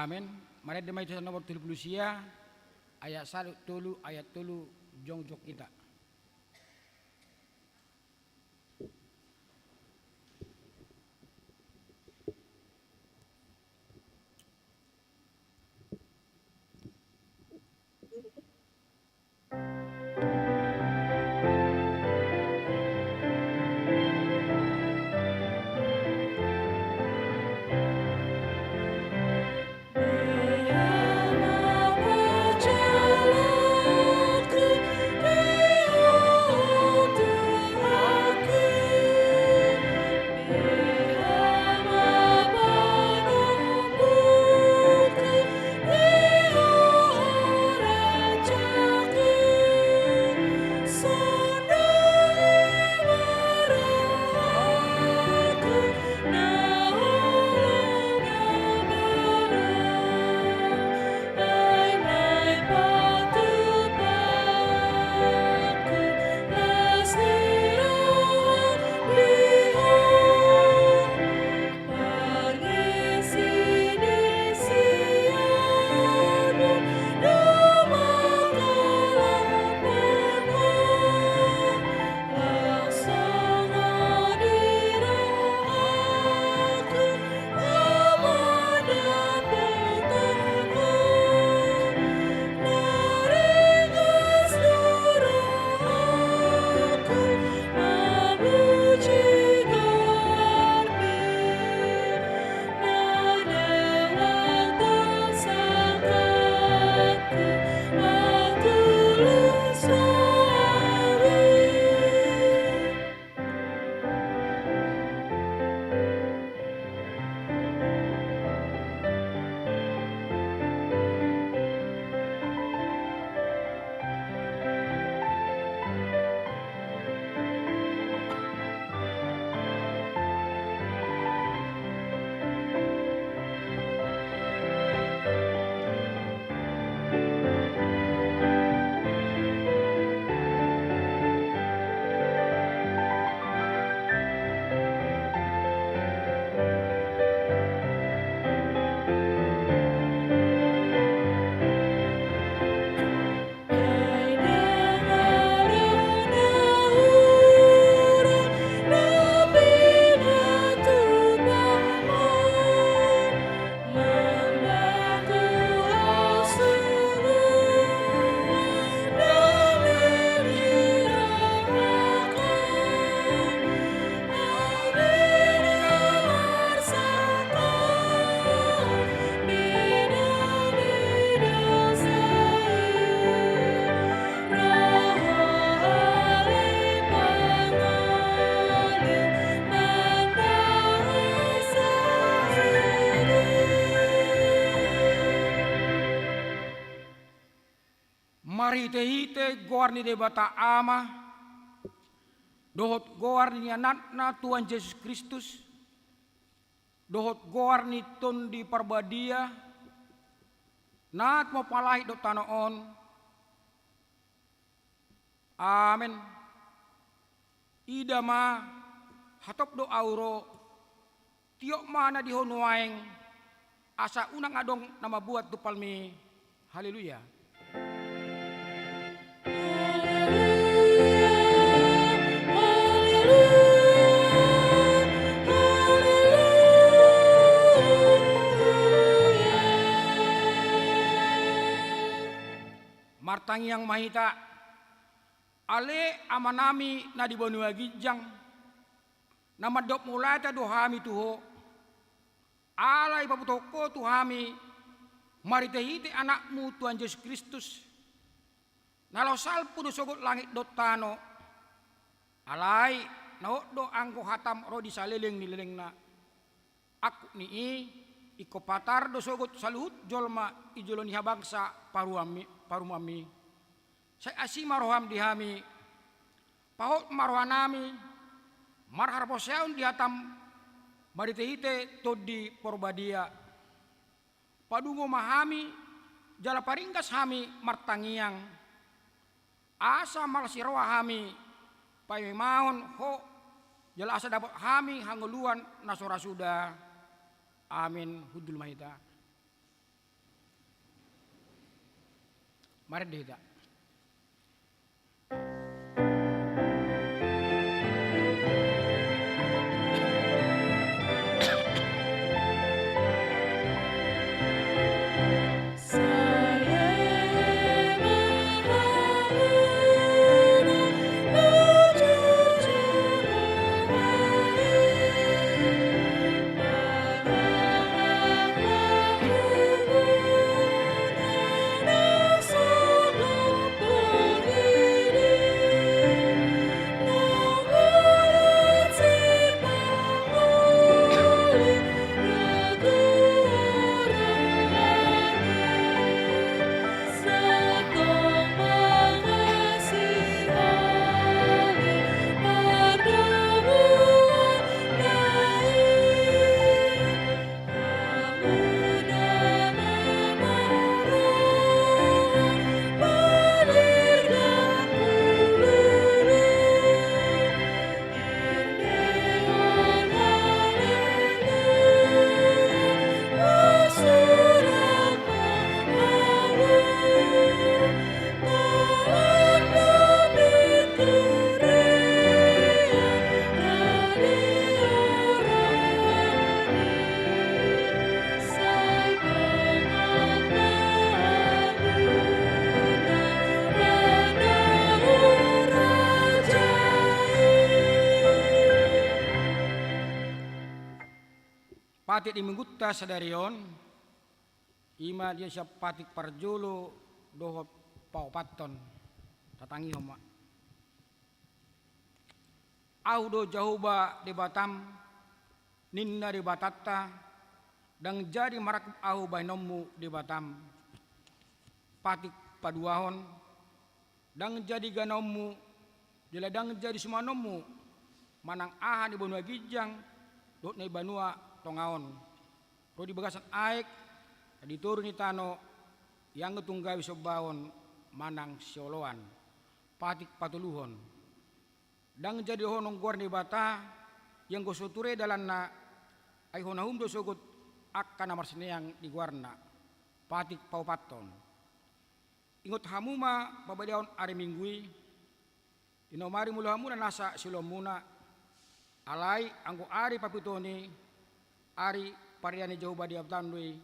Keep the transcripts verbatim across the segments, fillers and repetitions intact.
Amen. Marende ma hita sian nomor tolu pulu sia, ayat sada tolu, ayat tolu, jongjong hita. Marhitehite goar ni Debata Ama, dohot goar ni Anakna Tuhan Jesus Kristus, dohot goar ni Tondi Parbadia, na tumompa langit dohot tano on. Amen. Ida ma, hatop do ahu ro, tiop ma na di ho nuaeng, asa unang adong na mambuat tumpalmi. Haleluya. Martangiang ma hita. Ale Amanami na di banua ginjang, na mandok mauliate do hami tu Ho, ala dipabotohon Ho tu hami marhitehite Anakmu Tuhan Jesus Kristus, na laho salpu do sogot langit dohot tano. Alai na hot do anggo hataM ro di saleleng ni lelengna. Angkup ni i, ingkon patar do sogot saluhut jolma di jolo ni habangsa paruami-, parumaenMi. Sai asi ma rohaM di hami, pahot ma rohanami marhaporseaon di hataM marhitehite Tondi Porbadia. Padungo ma hami, jala paringgas hami martangiang, asa marlas ni roha hami paimahon Ho, jala asa dapot hami hangoluan na so ra suda. Amin. Hundul ma hita. Marende hita. Patik di minggunta sadari on, i ma dia sian patik parjolo dohot paopathon. Tatangihon ma. Ahu do Jahowa Debatam, ninna Debatanta, ndang jadi marangkup ahu bahenonmu Debatam. Patik paduahon, ndang jadi ganaonmu, jala ndang jadi sumanonmu, manang aha na di banua ginjang, dohot na di banua tonga on. Ro di bagasan aek, na di toru ni tano, ianggo tung gabe sombaon, manang sioloan. Patik patoluhon. Ndang jadi dohonon goar ni Debata, ianggo so ture dalanna, ai hona uhum do sogot angka na marsineang di goarna. Patik paopathon. Ingot hamu ma pabadiaon ari Minggu i, di na umari molo hamu na nasa siulaonmuna, alai anggo ari papituhon i, ari pardean ni Jahowa Debatam do i,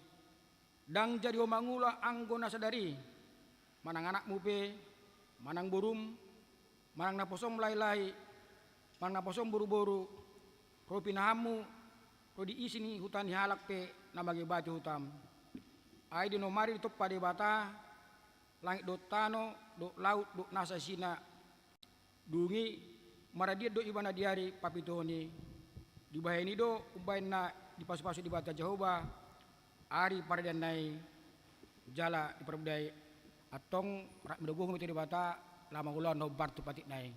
ndang jadi ho mangula anggo na sadari, manang anakmu pe, manang borum, manang naposom lae-lae, manang naposom boru-boru, ro pinahanmu, ro di isi ni huta ni halak pe na mangebati hutam. Ai di na umari ditompa Debata, langit dohot tano, dohot laut, dohot nasa isina, dung i maradian do ibana di ari papituhon i, dibahen i do umbahen na dipasupasu Debata Jahowa, ari pardeanna i jala di parbudaon i, antong rap ni dogohon ma i tu Debata, laho mangulahon na hombar tu patikna i.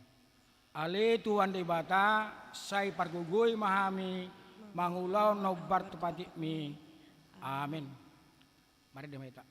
Ale Tuhan Debata, sai pargogoi ma hami mangulahon na hombar tu patikmi. Amen. Marende ma hita.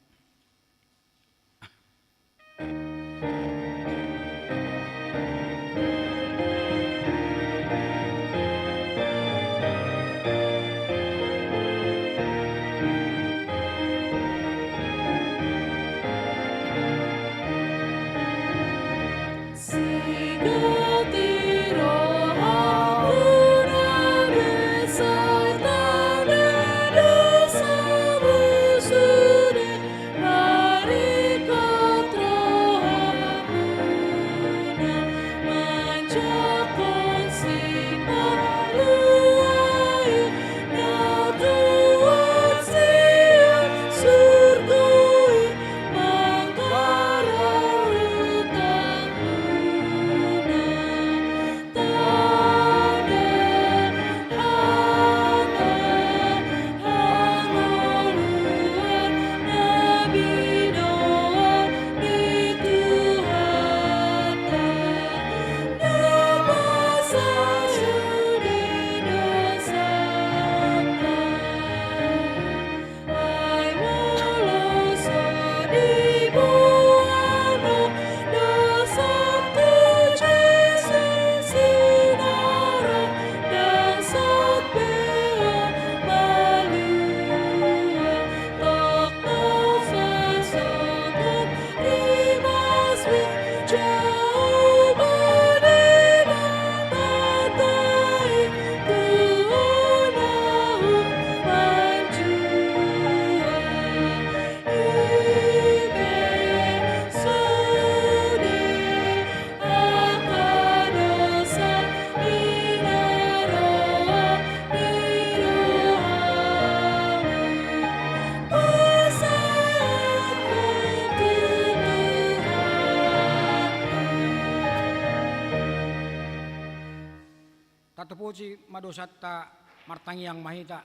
Puji ma dosanta, martangiang ma hita.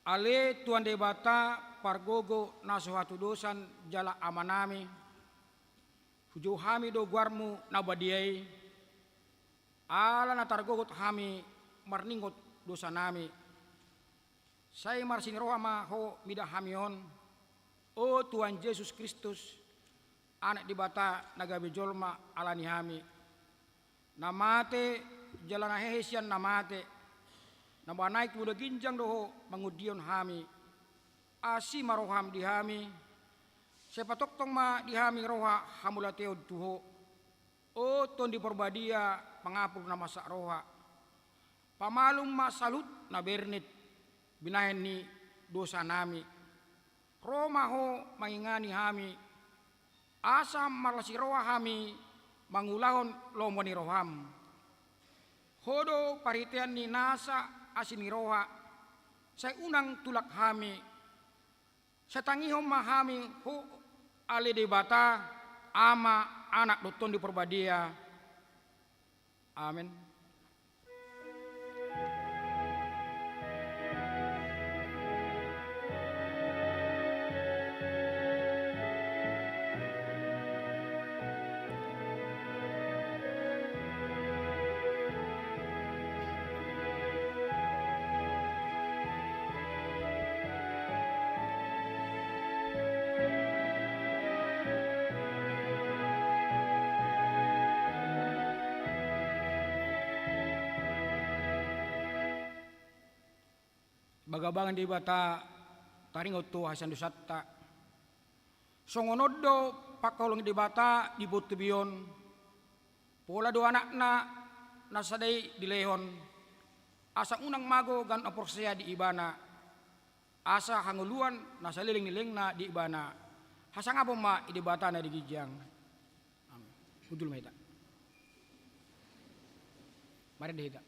Ale Tuhan Debata, pargogo na so hatudosan jala Amanami, hujou hami do goarMu na badia i, ala na targogot hami marningot dosanami. Sai marsiroha ma Ho mida hami on, o Tuhan Jesus Kristus, Anak Debata na gabe jolma ala ni hami. Na mate, jala na hehe sian na mate, na manaek tu poda ginjang do Ho mangondihon hami. Asi ma rohaM di hami, sai patongtong ma di hami roha hamauliateon tu Ho. O Tondi Parbadia, pangapul na marsak roha, pamalum ma saluhut na bernit binahen ni dosanami. Ro ma Ho mangingani hami, asa marlas ni roha hami mangulahon lomo ni rohaM. Ho do parhitean ni nasa asi ni roha, sai unang tulak hami. Sai tangihon ma hami Ho, ale Debata, Ama, Anak dohot Tondi Parbadia. Amen. Bagabaga ni Debata, taringot tu hasesaan dosanta. Songon on do pangkaholongan ni Debata di bontubi on, pola do Anakna na sada i dilehon, asa unang mago ganup na porsea di Ibana, asa hangoluan na saleleng ni lelengna di Ibana. Hasangapon ma di Debata na di ginjang. Amen. Hundul ma hita. Marende hita.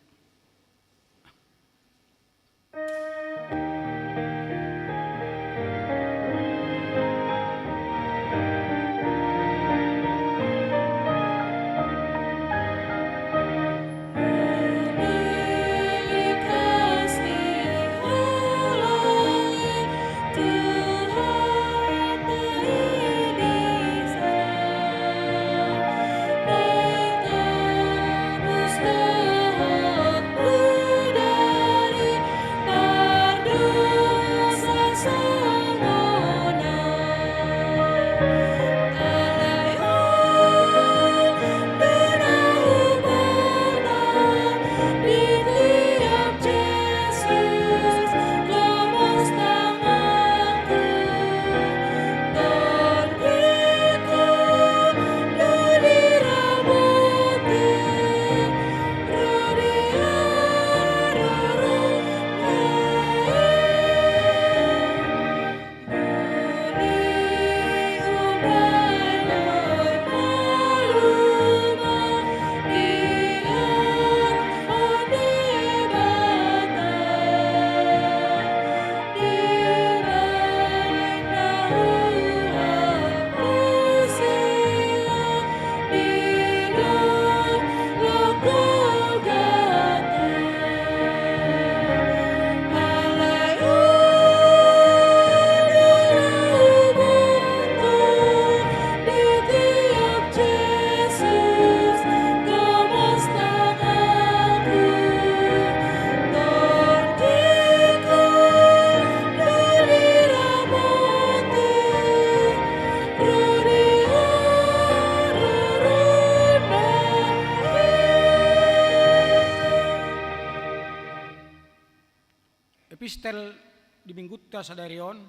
Epistel di Minggunta sadari on,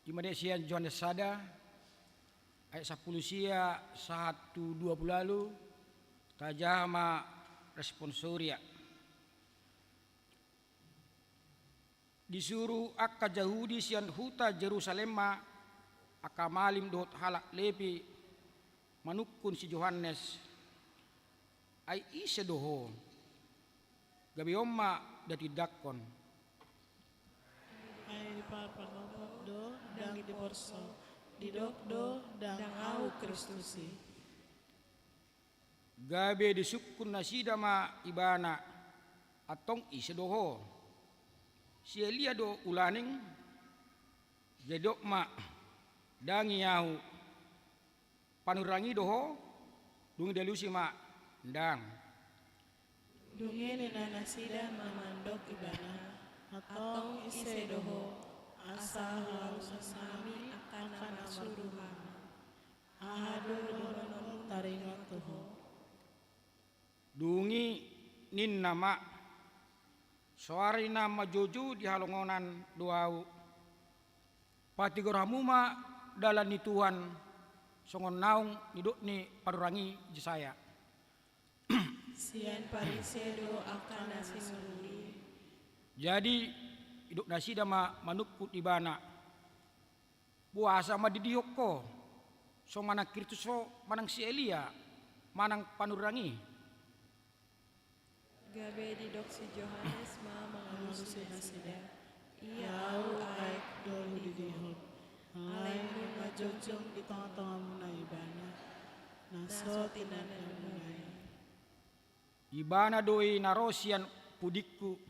i ma sian Johannes sada, ayat sampulu sia sahat tu dua pulu ualu, tajaha ma responsoria. Disuru angka Jahudi sian huta Jerusalem ma angka malim dohot halak Lepi manungkun si Johannes, ai ise do ho? Gabe on ma na ditindangkon. Ai diparpangapot do ndang diporso, didok do ndang ahu Kristus i. Gabe disungkun nasida ma ibana, antong ise do ho? Si Elia do ulaning? Jadi dok ma, ndang i ahu. Panurirang i do ho? Dung i dialusi ma, ndang. Dung i ninna nasida ma mandok ibana, antong ise do ho, asa hualusi hami angka na marsuruhami? Aha do dohononmu taringot tu ho? Dung i ninna ma, soari na manjoujou di halongonan do ahu. Patigor hamu ma dalan ni Tuhan, songon naung nidok ni panurirang i Jesaya. Sian Parise do angka na sinurul i. Jadi didok nasida ma manungkun ibana, boasa mandidihon ho, songon manang Kristus ho, manang si Elia, manang panurirang i? Gabe didok si Johannes ma mangalusi nasida, ia ahu aek do hudidihon, alai nunga jongjong di tongatongamuna ibana, na so tinandamuna i. Ibana do i na ro sian pudingku,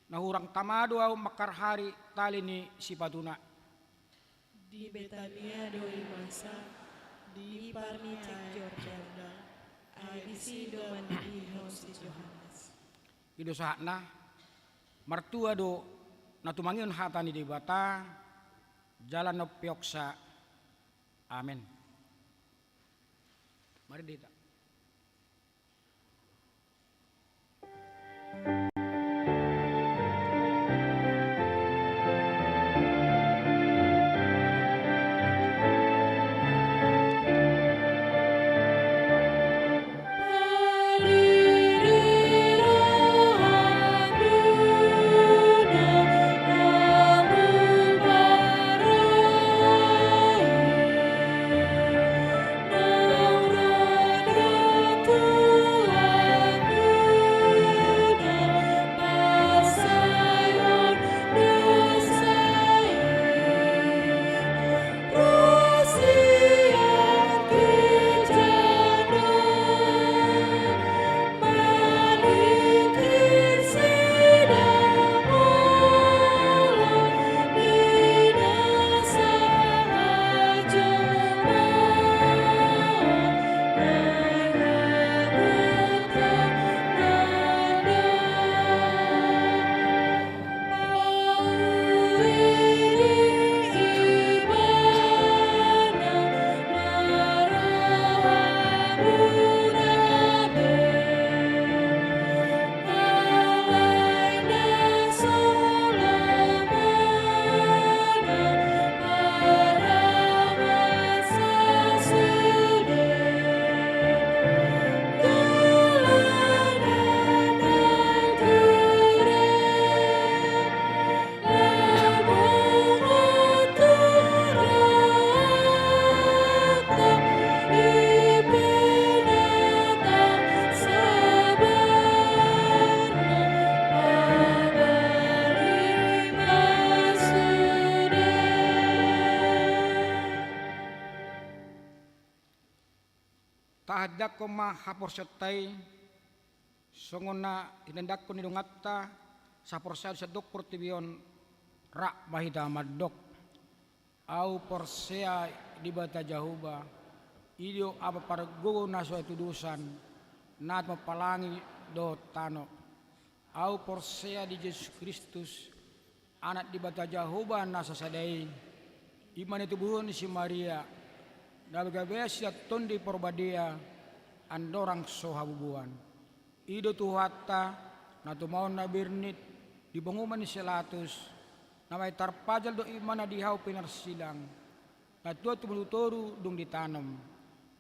na hurang tama do ahu mangkarhari tali ni sipatuna. Di Betania do i masa, di parnicik Jordan, ai disi do mandidihon si Johannes. I do sahatna. Martua do na tumangihon hata ni Debata, jala na umpeopsa. Amen. Mari di hita. Tahandakhon ma haporseaonta i, songon na hinandakhon ni donganta saporseaon di sandok portibi on. Rap ma hita mandok. Ahu porsea di Debata Jahowa, i do Ama pargogo na so hatudosan, na tumompa langit dohot tano. Ahu porsea di Jesus Kristus, Anak Debata Jahowa na sasada i, i ma na tubuhon ni si Maria, na gabegabean sian Tondi Porbadia, andorang so habubuhan. I do Tuhanta, na tumaon na bernit, di panguhuman ni si Latus, na maen tarpajal do i ma na di hau pinarsilang, na tuat tumanud toru dung ditanom,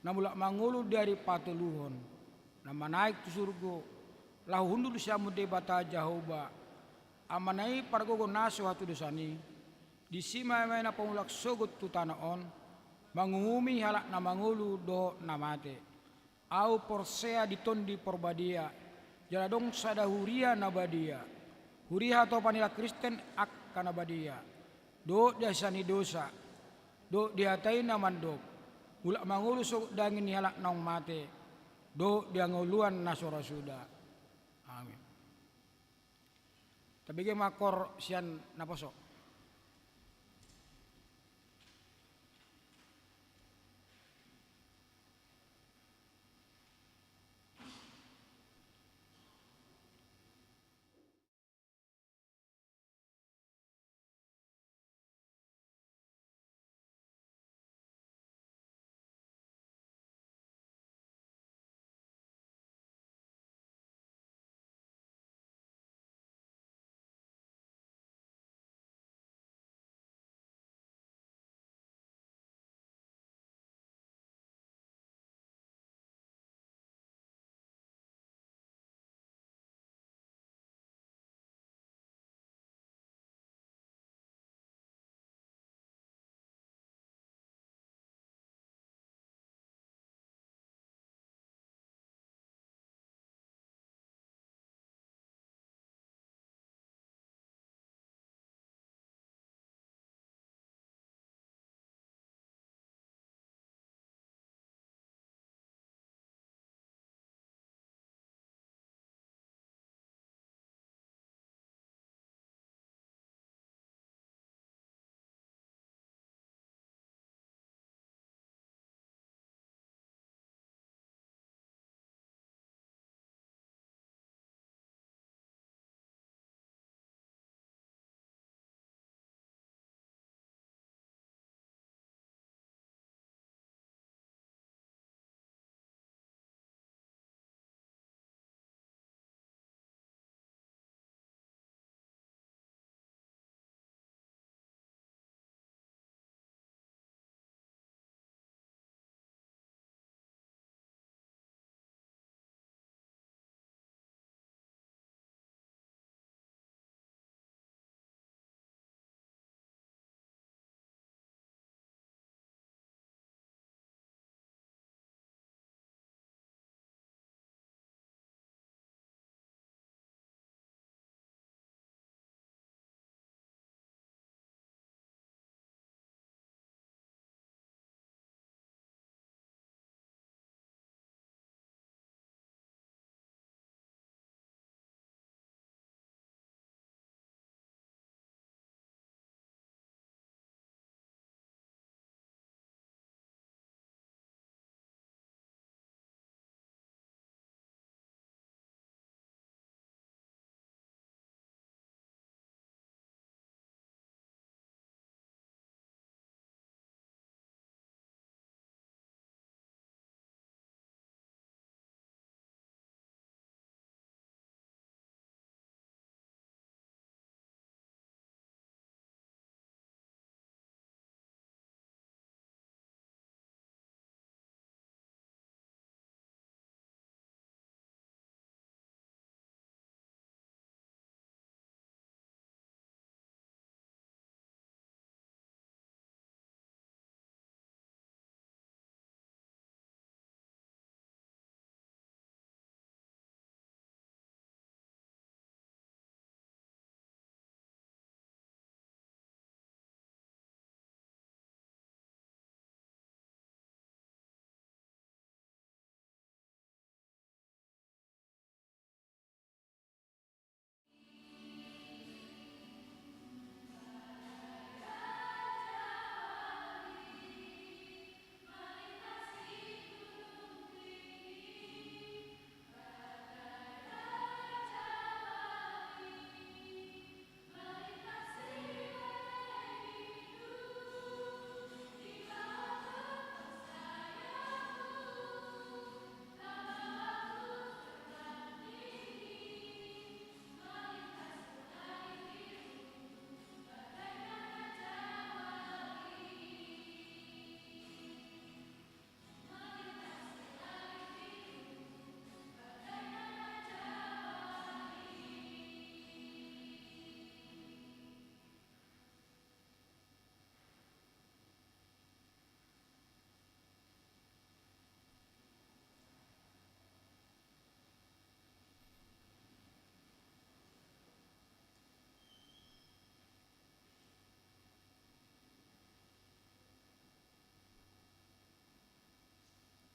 na mulak mangolu di ari patoluhon, na manaek tu surgo, laho hundul siamun Debata Jahowa, Amana i pargogo na so hatudosan i, disi ma Ama i na pamulak sogot tu tano on, manguhumi halak na mangolu dohot na mate. Ahu porsea di Tondi Porbadia, jala adong sada huria na badia. Huria hatopan ni halak Kristen angka na badia, dohot di hasesaan ni dosa, dohot di hata i na mandok, mulak mangolu sogot daging ni halak naung mate. dohot di hangoluan na so ra suda. Amin. Tabege ma kor sian naposo.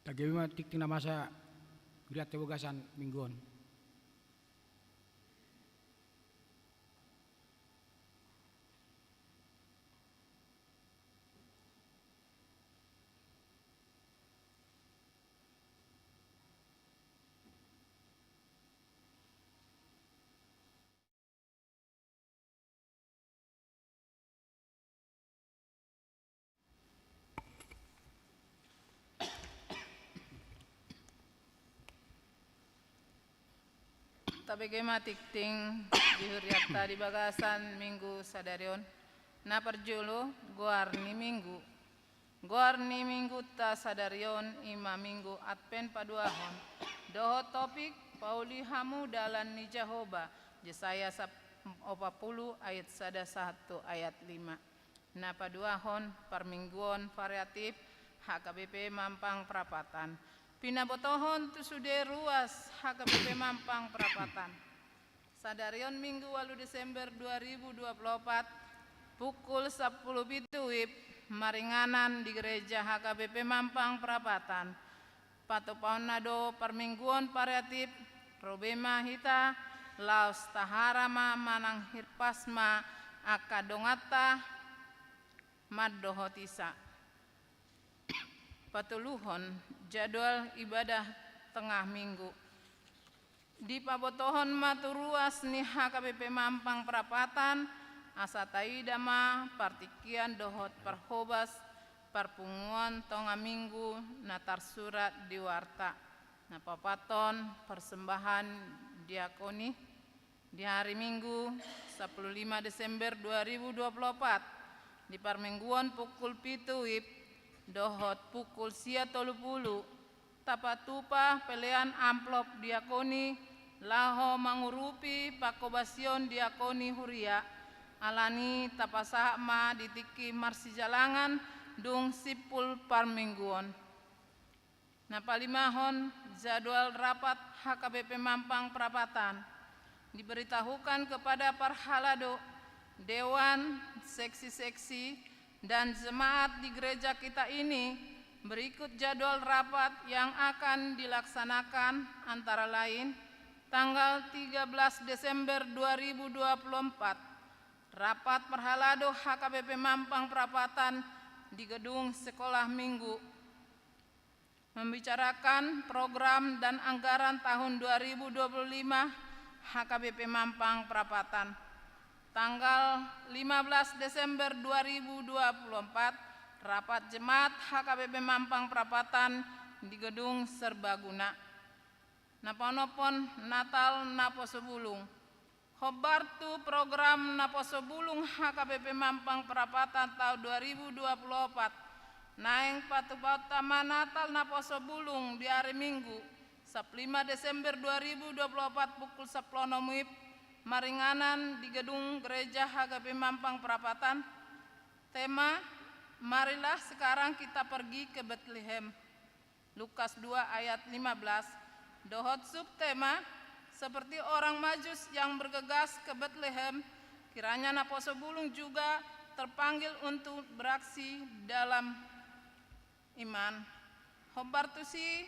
Tagamon ma tingting na masa Hurianta bagasan minggu on. Tabege ma tingting di hurianta di bagasan minggu sadari on. Na parjolo, goar ni minggu. Goar ni minggunta sadari on i ma Minggu Advent paduahon, dohot topik: Pauli hamu dalan ni Jahowa, Jesaya sap-, opat pulu ayat sada sahat tu ayat lima. Na paduahon, parmingguon variatif H K B P Mampang Prapatan. Pinabotohon tu sude ruas H K B P Mampang Prapatan. Sadari on Minggu ualu Desember dua ribu dua puluh opat, pukul sampulu pitu WIB, maringanan di Gereja H K B P Mampang Prapatan. Patupaonna do parmingguon variatif, ro be ma hita, laos tahara ma manang hirpas ma angka donganta mandohotisa. Patoluhon, jadwal ibadah tengah minggu. Dipabotohon ma tu ruas ni H K B P Mampang Prapatan, asa taida ma partingkian dohot parhobas parpunguan tonga minggu na tarsurat di warta. Na paopathon, persembahan diakoni. Di hari Minggu, sampulu lima Desember dua ribu dua puluh opat, di parmingguon pukul pitu WIB dohot pukul sia tolu pulu, tapatupa pelean amplop diakoni laho mangurupi panghobasion diakoni huria, alani tapasahat ma di tingki marsijalangan dung simpul parmingguon. Na palimahon, jadwal rapat H K B P Mampang Prapatan. Diberitahukan kepada parhalado, dewan, seksi-seksi, dan jemaat di gereja kita ini berikut jadwal rapat yang akan dilaksanakan, antara lain, tanggal tiga belas Desember dua ribu dua puluh empat, rapat parhalado H K B P Mampang Prapatan di gedung Sekolah Minggu. Membicarakan program dan anggaran tahun dua ribu dua puluh lima H K B P Mampang Prapatan. Tanggal lima belas Desember dua ribu dua puluh empat, rapat jemaat H K B P Mampang Prapatan di gedung Serbaguna. Na paonomhon, Natal Naposobulung. Hombar tu program Naposobulung H K B P Mampang Prapatan taon dua ribu dua puluh opat, naeng patupaonta ma Natal Naposobulung di ari Minggu, sampulu lima Desember dua ribu dua puluh opat, pukul sampulu onom WIB, maringanan di gedung gereja H K B P Mampang Prapatan. Tema: Marilah sekarang kita pergi ke Betlehem. Lukas dua ayat lima belas, dohot subtema: Seperti orang Majus yang bergegas ke Betlehem, kiranya Naposobulung juga terpanggil untuk beraksi dalam iman. Hombar tusi,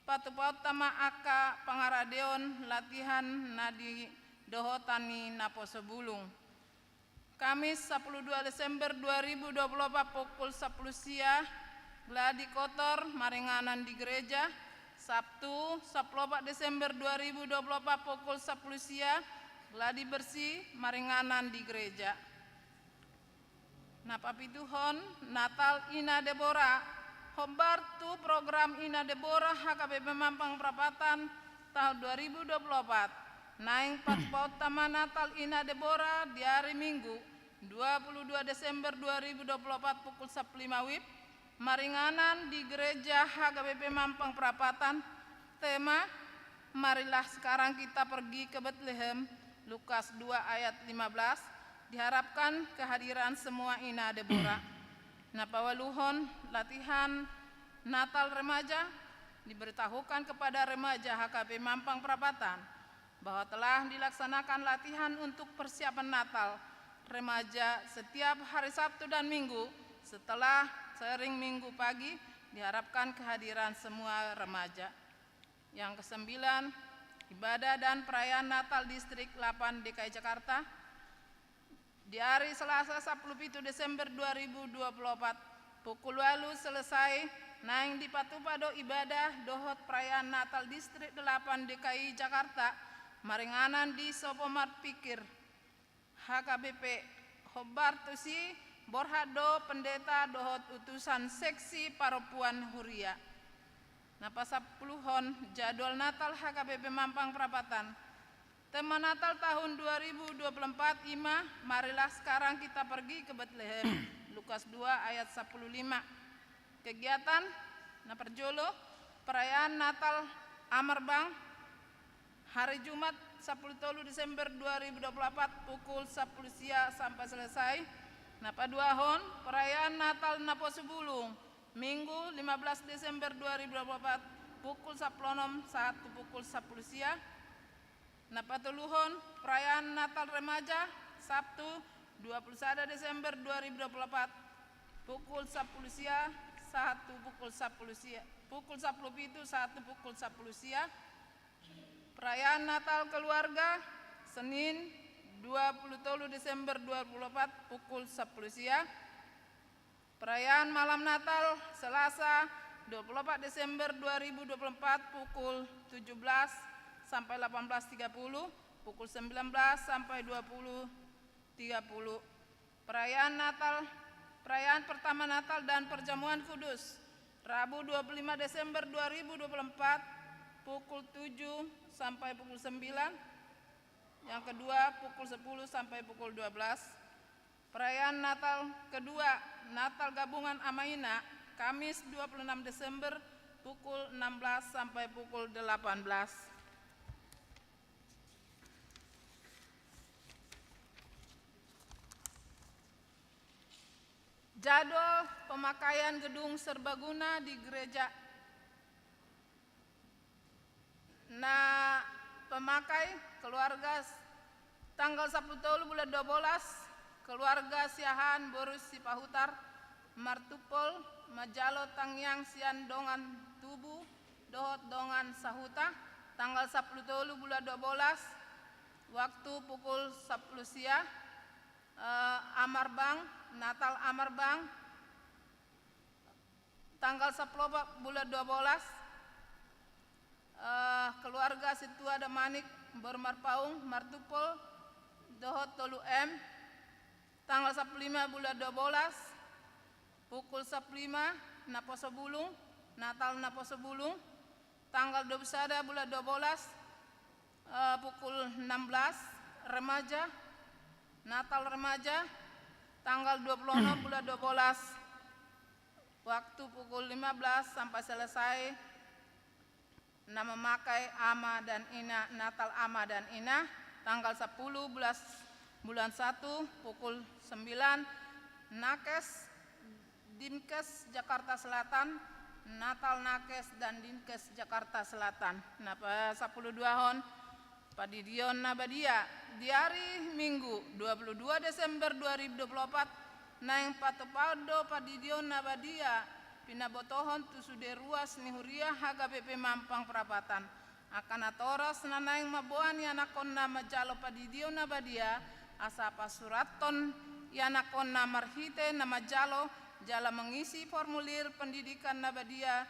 patupaonta ma angka pangaradeon latihan na di dohotan ni Naposobulung. Kamis, sampulu dua Desember dua ribu dua puluh opat, pukul sampulu sia, gladi kotor, maringanan di gereja. Sabtu, sampulu opat Desember dua ribu dua puluh opat, pukul sampulu sia, gladi bersih, maringanan di gereja. Na papituhon, Natal Ina Debora. Hombar tu program Ina Debora H K B P Mampang Prapatan taon dua ribu dua puluh opat. Naeng patupaonta ma Natal Ina Debora di ari Minggu, dua puluh dua Desember dua ribu dua puluh opat, pukul sampulu lima WIB, maringanan di gereja H K B P Mampang Prapatan. Tema: Marilah sekarang kita pergi ke Betlehem. Lukas dua ayat lima belas. Diharapkan kehadiran semua Ina Debora. Na paualuhon, latihan Natal remaja. Diberitahukan kepada remaja H K B P Mampang Prapatan bahwa telah dilaksanakan latihan untuk persiapan Natal remaja setiap hari Sabtu dan Minggu setelah sharing Minggu pagi. Diharapkan kehadiran semua remaja. Yang kesembilan, ibadah dan perayaan Natal Distrik delapan D K I Jakarta. Di ari Selasa, sapuluh pitu Desember dua ribu dua puluh opat, pukul ualu selesai, naeng dipatupa do ibadah dohot perayaan Natal Distrik delapan D K I Jakarta, maringanan di Sopo Marpikir H K B P. Hombar tusi borhat do pendeta dohot utusan seksi parompuan huria. Na pasampuluhon, jadwal Natal H K B P Mampang Prapatan. Tema Natal tahun dua ribu dua puluh empat i ma, "Marilah sekarang kita pergi ke Betlehem", Lukas dua ayat sapuluh lima. Kegiatan, na parjolo, perayaan Natal Amarbang, hari Jumat, sapuluh tolu Desember dua ribu dua puluh opat, pukul sapuluh sia sampai selesai. Na paduahon, perayaan Natal Naposobulung, Minggu, lima belas Desember dua ribu dua puluh opat, pukul sapuluh onom sahat tu pukul sapuluh sia. Na patoluhon, perayaan Natal Remaja, Sabtu, dua puluh sada Desember dua ribu dua puluh opat, pukul sapuluh sia sahat tu pukul sapuluh sia, pukul sapuluh pitu sahat tu pukul sapuluh sia. Perayaan Natal Keluarga, Senin, dua puluh tolu Desember dua puluh opat, pukul sapuluh sia. Perayaan Malam Natal, Selasa, dua puluh opat Desember dua ribu dua puluh empat, pukul tujuh belas sampai delapan belas tiga puluh, pukul sembilan belas sampai dua puluh tiga puluh. Perayaan Natal, perayaan pertama Natal dan Perjamuan Kudus, Rabu, dua puluh lima Desember dua ribu dua puluh empat, pukul tujuh sampai pukul sembilan. Yang kedua, pukul sepuluh sampai pukul dua belas. Perayaan Natal kedua, Natal Gabungan Ama Ina, Kamis, dua puluh enam Desember, pukul enam belas sampai pukul delapan belas. Jadwal pemakaian gedung serbaguna di gereja. Na pemakai, keluarga s-, tanggal sapuluh tolu bulan dua bolas, keluarga Siahaan boru Sipahutar martumpol manjalo tangiang sian dongan tubu dohot dongan sahuta, tanggal sapuluh tolu bulan dua bolas, waktu pukul sapuluh sia, eh, Amarbang, Natal Amarbang, tanggal sapuluh opat bulan dua bolas, eh, keluarga Sintua Damanik boru Marpaung martumpol dohot Tolu M, tanggal sapuluh lima bulan dua bolas, pukul sapuluh lima, Naposobulung, Natal Naposobulung, tanggal dua puluh sada bulan dua bolas, eh, pukul enam belas, Remaja, Natal Remaja, tanggal dua puluh enam bulan dua bolas, waktu pukul lima belas sampai selesai. Na memakai Ama dan Ina, Natal Ama dan Ina, tanggal sapuluh bulan, bulan satu, pukul sembilan, Nakes, Dinkes Jakarta Selatan, Natal Nakes dan Dinkes Jakarta Selatan. Na pasapuluh duahon, Pandidion na badia. Di ari Minggu, dua puluh dua Desember dua ribu dua puluh opat, naeng patupaon do pandidion na badia pinabotohon tu sude ruas ni huria H K B P Mampang Prapatan. Angka natoras na naeng mamboan ianakhonna manjalo pandidion na badia, asa pasurathon ianakhonna marhite na manjalo jala mangisi formulir pendidikan na badia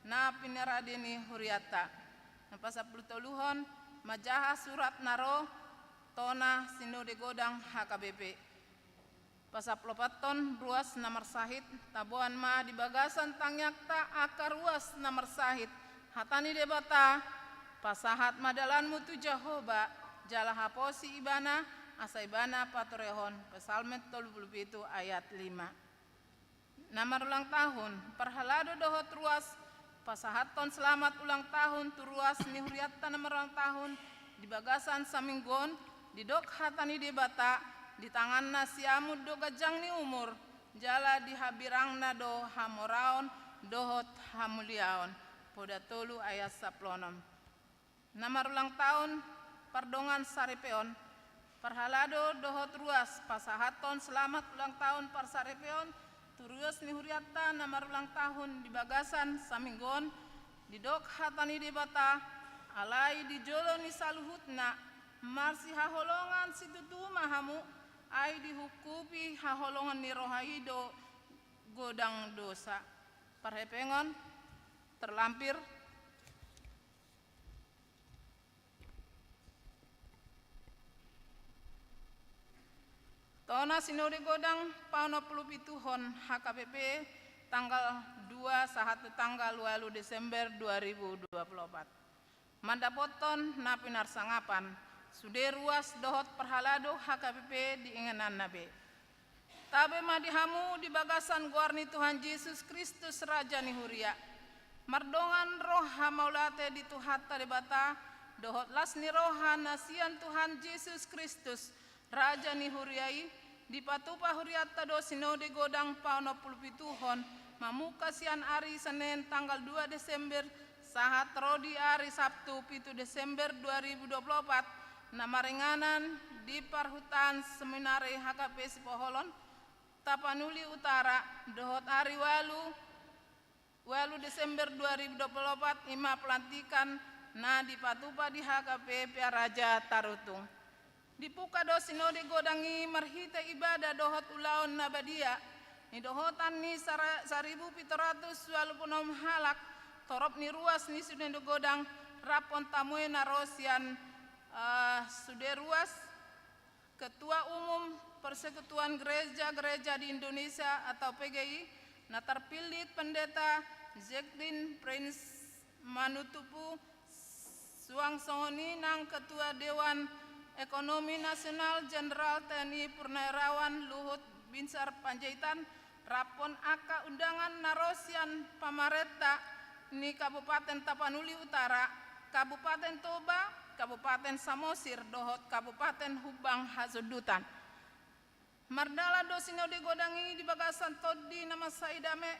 na pinarade ni hurianta. Na pasapuluh toluhon, manjaha surat na ro tona Sinode Godang H K B P. Pasapuluh opathon, ruas na marsahit, taboan ma di bagasan tangiangta angka ruas na marsahit. Hata ni Debata, pasahat ma dalanmu tu Jahowa, jala haposi Ibana, asa Ibana patorehon. Psalmen tolu puluh pitu ayat lima. Na marulang tahun, parhalado dohot ruas, pasahathon selamat ulang tahun tu ruas ni hurianta na marulang tahun di bagasan saminggu on, didok hata ni Debata, di tanganna siamun do ganjang ni umur, jala di hambirangna do hamoraon dohot hamuliaon. Poda tolu ayat sapuluh onom. Na marulang tahun pardongan saripeon. Parhalado dohot ruas, pasahathon selamat ulang tahun parsaripeon tu ruas ni hurianta na marulang tahun di bagasan saminggu on, Didok hata ni Debata, alai di jolo ni saluhutna, marsihaholongan situtu ma hamu, ai dihungkupi haholongan ni roha i do godang dosa. Parhepengon, terlampir. Tona Sinode Godang paonom pulu pituhon H K B P tanggal dua sahat tu tanggal ualu Desember dua ribu dua pulu opat. Mandapothon na pinarsangapan, sude ruas dohot parhalado H K B P di ingananna be. Tabe ma di hamu di bagasan goar ni Tuhan Jesus Kristus Raja ni Huria. Mardongan roha mauliate di Tuhanta Debata, dohot las ni roha na sian Tuhan Jesus Kristus, Raja ni Huria i, dipatupa hurianta do Sinode Godang paonom pulu pituhon, mamungka sian ari Senen tanggal dua Desember, sahat ro di ari Sabtu pitu Desember dua ribu dua pulu opat, na maringanan di parhutaan seminari H K P Sipoholon, Tapanuli Utara, dohot ari ualu, ualu Desember dua ribu dua pulu opat, i ma pelantikan na dipatupa di H K P Pearaja Tarutung. Dipungka do Sinode Godang i marhite ibadah dohot ulaon na badia, nidohotan ni sara-, saribu pitu ratus ualu pulu onom halak, torop ni ruas ni Sinode Godang, rap on tamuena ro sian, eh, sude ruas, Ketua Umum Persekutuan Gereja-Gereja di Indonesia atau P G I, na terpilih Pendeta Jacqueline Prince Manutupu, suang songon i nang Ketua Dewan Ekonomi Nasional Jenderal T N I Purnawirawan Luhut Binsar Panjaitan, rap on angka undangan na ro sian pamarenta ni Kabupaten Tapanuli Utara, Kabupaten Toba, Kabupaten Samosir, dohot Kabupaten Humbang Hasundutan. Mardalan do Sinode Godang i di bagasan tondi na mansai dame,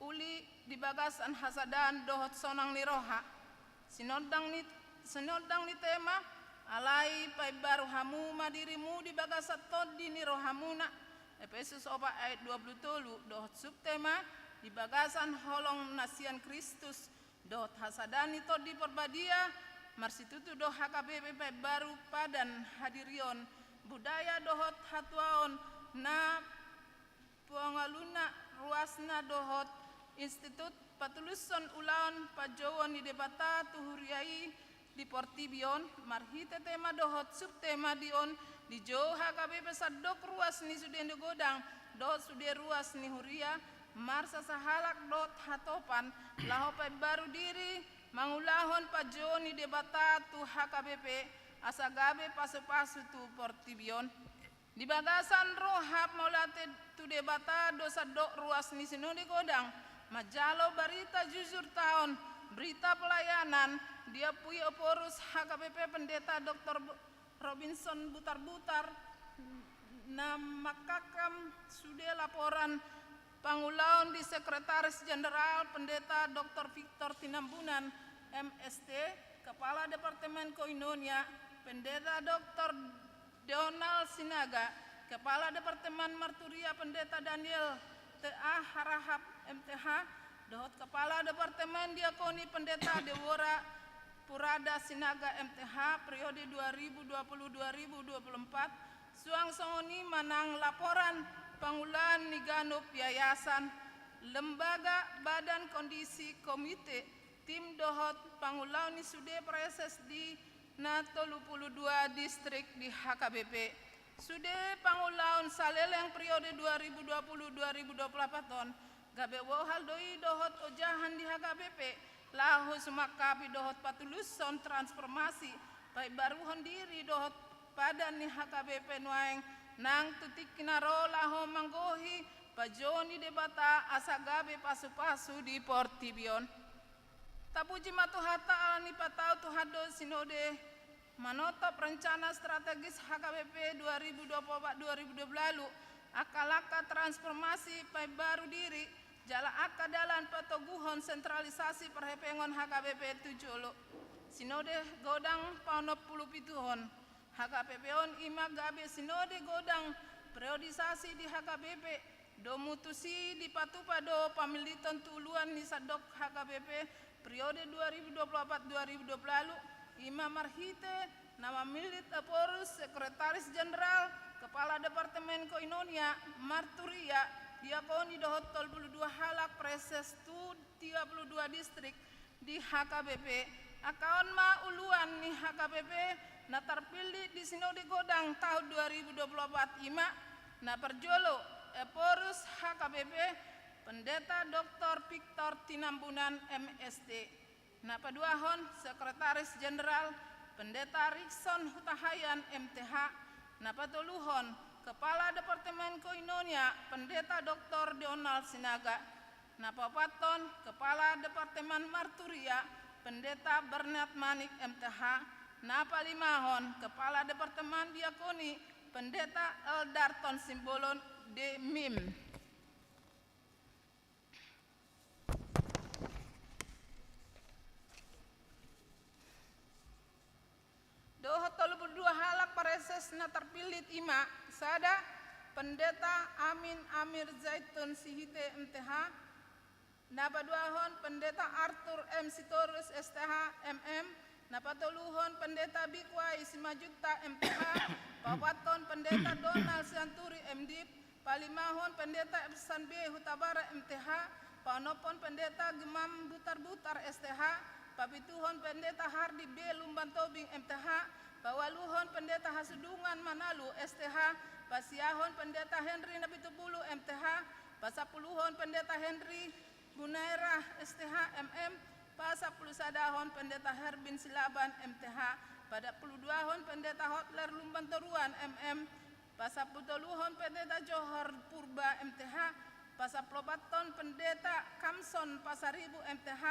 uli di bagasan hasadaan dohot sonang ni roha. Sinondang ni, sinondang ni tema, alai paimbaru hamu ma dirimu di bagasan tondi ni rohamuna, Epesus opat ayat dua pulu tolu, dohot subtema, di bagasan holong na sian Kristus, dohot hasadaan ni Tondi Parbadia, marsitutu do H K B P paimbaru padan hadirion, budaya dohot hatuaon na pangaluna ruasna dohot institut patulushon ulaon panjouon ni Debata tu huria i di portibi on, marhite tema dohot subtema di on, dijou H K B P sandok ruas ni sude ni godang dohot sude ruas ni huria, marsasahalak dohot hatopan, laho paimbaru diri, mangulahon panjouon ni Debata tu H K B P, asa gabe pasupasu tu portibi on. Di bagasan roha mauliate tu Debata do sandok ruas ni Sinode Godang, manjalo barita jujur taon, berita pelayanan, diampui Ephorus H K B P Pendeta Doktor Bo-, Robinson Butarbutar, na mangkangkam sude laporan pangulaon di Sekretaris Jenderal Pendeta Doktor Victor Tinambunan, M S T, Kepala Departemen Koinonia, Pendeta Doktor Donald Sinaga, Kepala Departemen Marturia Pendeta Daniel T A Harahap M T H, dohot Kepala Departemen Diakoni Pendeta Deborah Purada Sinaga M T H, periode dua ribu dua puluh dua ribu dua puluh empat, suang songon i ma nang laporan pangulaon ni ganup yayasan, lembaga, badan, kondisi, komite, tim dohot pangulaon ni sude praeses di na tolu pulu dua distrik di H K B P. Sude pangulaon saleleng periode dua ribu dua puluh dua ribu dua puluh empat on, gabe bohal do i dohot ojahan di H K B P, laho sumangkapi dohot patulushon transformasi, paimbaruhon diri dohot padan ni H K B P nuaeng, nang tu tingki na ro laho manggohi panjouon ni Debata asa gabe pasupasu di portibi on. Tapuji ma Tuhanta ala ni patau Tuhan do Sinode manotop rencana strategis H K B P dua ribu dua puluh empat dua ribu dua puluh lima, angka langkah transformasi paimbaru diri, jala angka dalan patoguhon sentralisasi parhepengon H K B P tu jolo. Sinode Godang paonom pulu pituhon H K B P on i ma gabe Sinode Godang periodisasi di H K B P, domu tusi dipatupa do pamiliton tu uluan ni sandok H K B P periode dua ribu dua puluh empat dua ribu dua puluh lima, i ma marhite na mamillit Ephorus, Sekretaris Jenderal, Kepala Departemen Koinonia, Marturia, diakoni dohot tolu puluh dua halak praeses tu tiga puluh dua distrik di H K B P. Angka on ma uluan ni H K B P na tarpillit di Sinode Godang tahun dua ribu dua puluh empat, i ma: na parjolo, Ephorus H K B P, Pendeta Doktor Victor Tinambunan, M S T. Na paduahon, Sekretaris Jenderal, Pendeta Rikson Hutahaean, M T H. Na patoluhon, Kepala Departemen Koinonia, Pendeta Doktor Donald Sinaga. Na paopathon, Kepala Departemen Marturia, Pendeta Bernard Manik, M T H. Na palimahon, Kepala Departemen Diakoni, Pendeta Eldarton Simbolon, D Mim. Dohot tolu puluh dua halak praeses na tarpillit, i ma: sada, Pendeta Amin Amir Zaitun Sihite, M T H. Na paduahon, Pendeta Arthur M Sitorus, S T H, M M. Na patoluhon, Pendeta Bikuai Simanjuntak, M T H. Paopathon, Pendeta Donald Sianturi, M Div. Palimahon, Pendeta Ersan B Hutabara, M T H. Paonomhon, Pendeta Gemam Butarbutar, S T H. Papituhon, Pendeta Hardi B Lumbantobing, M T H. Paualuhon, Pendeta Hasudungan Manalu, S T H. Pasiahon, Pendeta Henry Napitupulu, M T H. Pasampuluhon, Pendeta Henry Bunaerah, S T H, M M. Pasampulusadahon, Pendeta Herbin Silaban, M T H. Pasampuluduahon, Pendeta Hotler Lumbantoruan, M M. Pasampulutoluhon, Pendeta Johor Purba, M T H. Pasampuluopathon, Pendeta Kamson Pasaribu, M T H.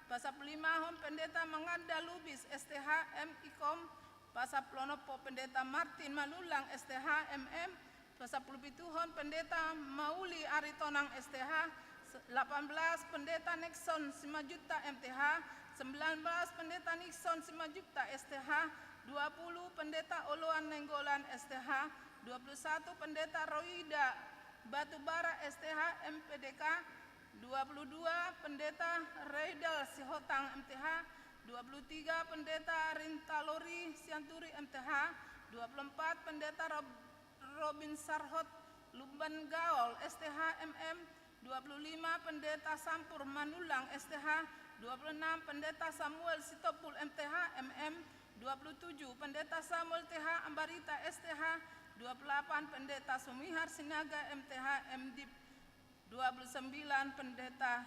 Pasampululimahon, Pendeta Manganda Lubis, S T H, M Ikom. Pasampuluonomhon, Pendeta Martin Manulang, S T H, M M. Pasampulupituhon, Pendeta Mauli Aritonang, S T H. Delapan belas, Pendeta Nixon Simanjuntak, M T H. Sembilan belas, Pendeta Nixon Simanjuntak, S T H. Dua puluh, Pendeta Oloan Nainggolan, S T H. Dua puluh satu, Pendeta Roida Batubara, S T H, M P D K. Dua puluh dua, Pendeta Reidal Sihotang, M T H. Dua puluh tiga, Pendeta Rintalori Sianturi, M T H. Dua puluh empat, Pendeta Rob-, Robin Sarhot Lumban Gaol, S T H, M M. Dua puluh lima, Pendeta Sampur Manulang, S T H. Dua puluh enam, Pendeta Samuel Sitompul, M T H, M M. Dua puluh tujuh, Pendeta Samuel T H Ambarita, S T H. Dua puluh delapan, Pendeta Sumihar Sinaga, M T H, M Div. Dua puluh sembilan, Pendeta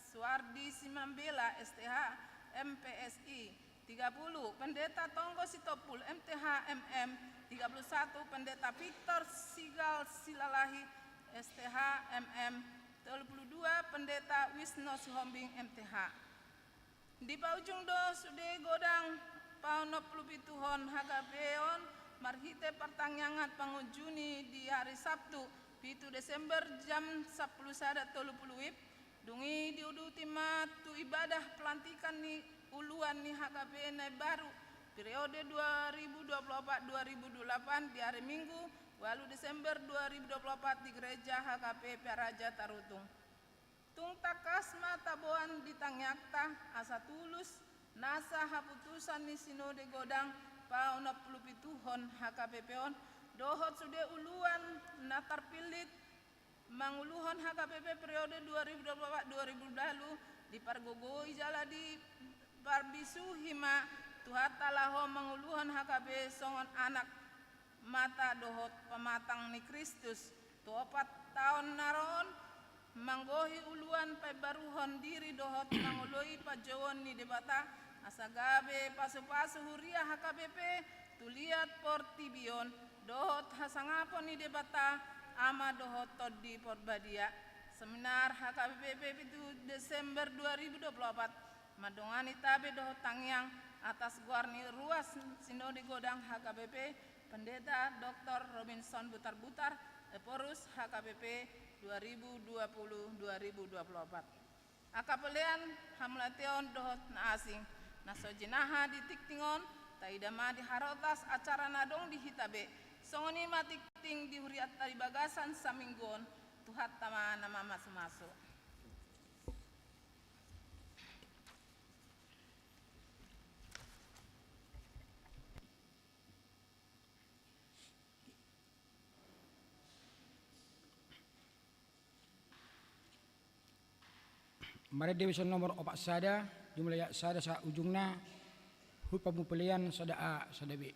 Suardi Simambela, S T H, M P S I. Tiga puluh, Pendeta Tonggo Sitompul, M T H, M M. Tiga puluh satu, Pendeta Victor Sigal Silalahi, S T H, M M. Tolu puluh dua, Pendeta Wisno Sihombing, M T H. Dipaujung do sude godang paonomhon pituhon H K P on marhite partangiangan pangunjuni di ari Sabtu, pitu Desember, jam sampulu sada tolu puluh WIB. Dung i diuduti ma tu ibadah pelantikan ni uluan ni H K P na imbaru, periode dua ribu dua puluh empat dua ribu dua puluh delapan, di ari Minggu, ualu Desember dua ribu dua puluh empat, di Gereja H K P Pearaja Tarutung. Tung tangkas ma taboan di tangiangta asa tulus nasa haputusan ni Sinode Godang paonomhon pituhon H K P P on dohot sude uluan na tarpillit manguluhon H K P P periode dua ribu dua puluh empat dua ribu dua puluh, dipargogoi jala diparbisuhi ma Tuhanta laho manguluhon H K P P songon anak mata dohot pamatang ni Kristus. Tu opat taon na ro on, manggohi uluan paimbaruhon diri dohot mangoloi panjouon ni Debata, asa gabe pasupasu huria H K P P tu liat portibi on, dohot hasangapon ni Debata Ama dohot Tondi Porbadia. Seminar H K P P pitu Desember dua ribu dua puluh empat, mandongani tabe dohot tangiang atas goar ni ruas Sinode Godang H K P P, Pendeta Doktor Robinson Butarbutar, Ephorus H K P P dua ribu dua puluh dua ribu dua puluh empat. Angka pelean, hamauliateon dohot na asing na so jinaha di tingting on, taida ma di harotas acara na adong di hita be. Songon i ma tingting di hurianta di bagasan saminggu on. Tuhanta ma na mamasumasu. Marende bison nomor opat sada, jumlah ayat sada sahat ujungna, huruf pamupulaian sada A sada B.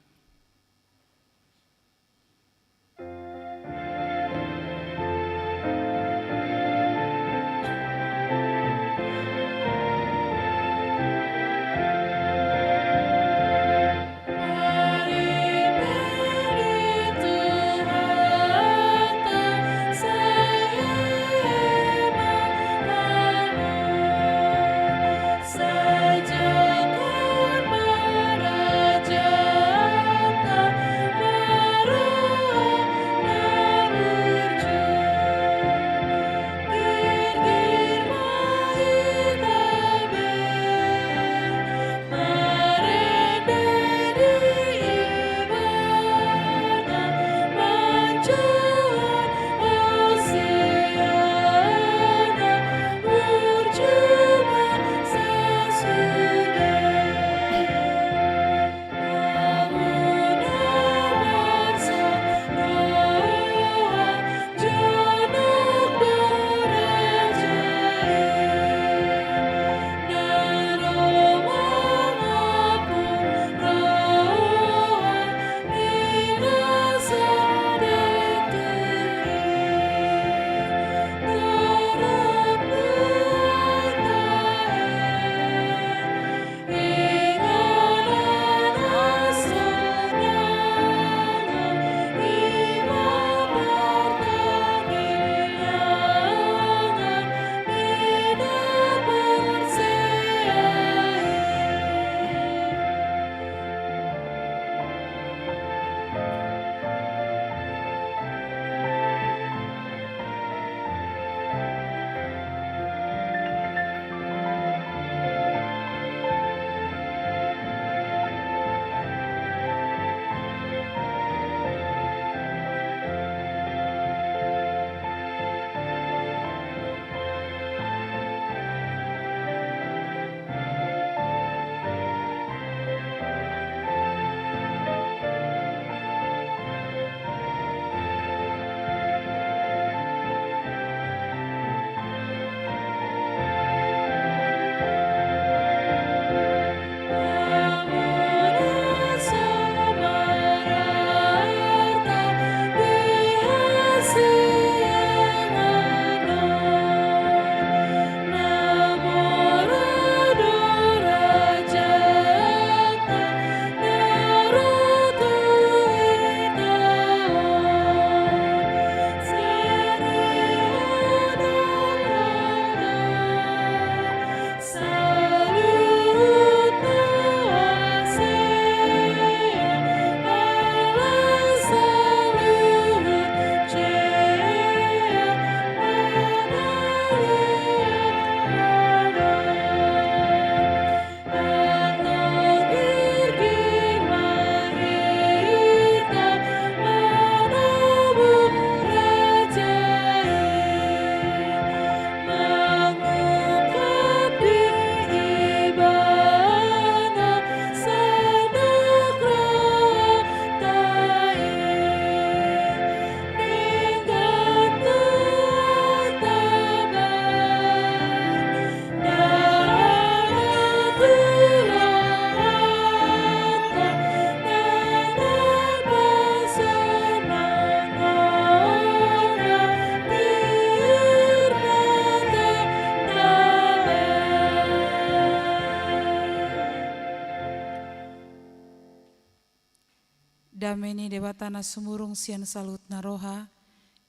Dame ni Debata na sumurung sian saluhutna roha,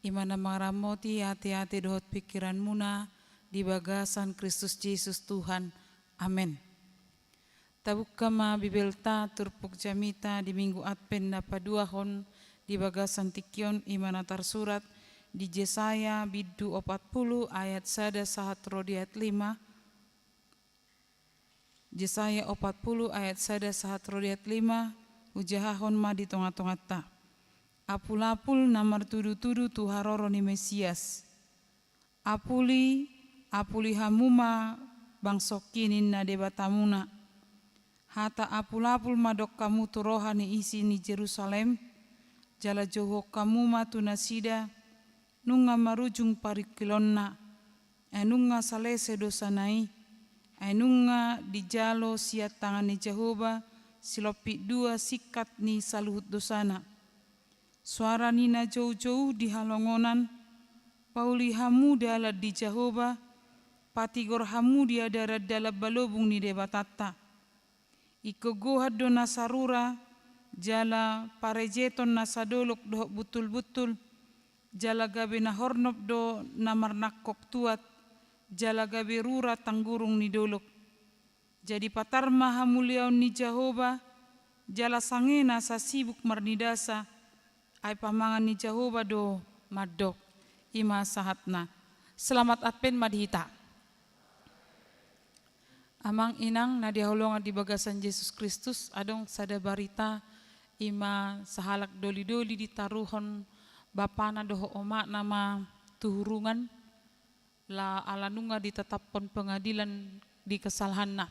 i ma na mangaramoti ateate dohot pingkiranmuna di bagasan Kristus Jesus Tuhan. Amen. Tabuka ma Bibelta, turpuk jamita di Minggu Advent na paduahon di bagasan tingki on, i ma na tarsurat di Jesaya bindu opat pulu ayat sada sahat ro di ayat lima. Jesaya opat pulu ayat sada sahat ro di ayat lima, hujahahon ma di tongatonganta. Apulapul na martudutudu tu haroro ni Mesias. Apuli, apuli hamu ma bangsongki, ninna Debatamuna. Hata apulapul ma dok hamu tu roha ni isi ni Jerusalem, jala jouhon hamu ma tu nasida, nunga marujung parungkilonna, Ai nunga salese dosana i, ai nunga dijalo sian tangan ni Jahowa silompit dua singkat ni saluhut dosana. Soara ni na joujou di halongonan, pauli hamu dalan di Jahowa, patigor hamu di adaran dalan balobung ni Debatanta. Ingkon gohan do nasa rura, jala parejeton nasa dolok dohot buntulbuntul, jala gabe na hornop do na marnangkok tuat, jala gabe rura tanggurung ni dolok. Jadi patar ma hamuliaon ni Jahowa, jala sange nasa sibuk marnidasa, ai pamangan ni Jahowa do mandok. I ma sahatna. Selamat Advent ma di hita. Amang inang na hinaholongan di bagasan Jesus Kristus, adong sada barita, i ma sahalak dolidoli ditaruhon bapana dohot omakna ma tu hurungan, la ala nunga ditataphon pengadilan di kesalahanna.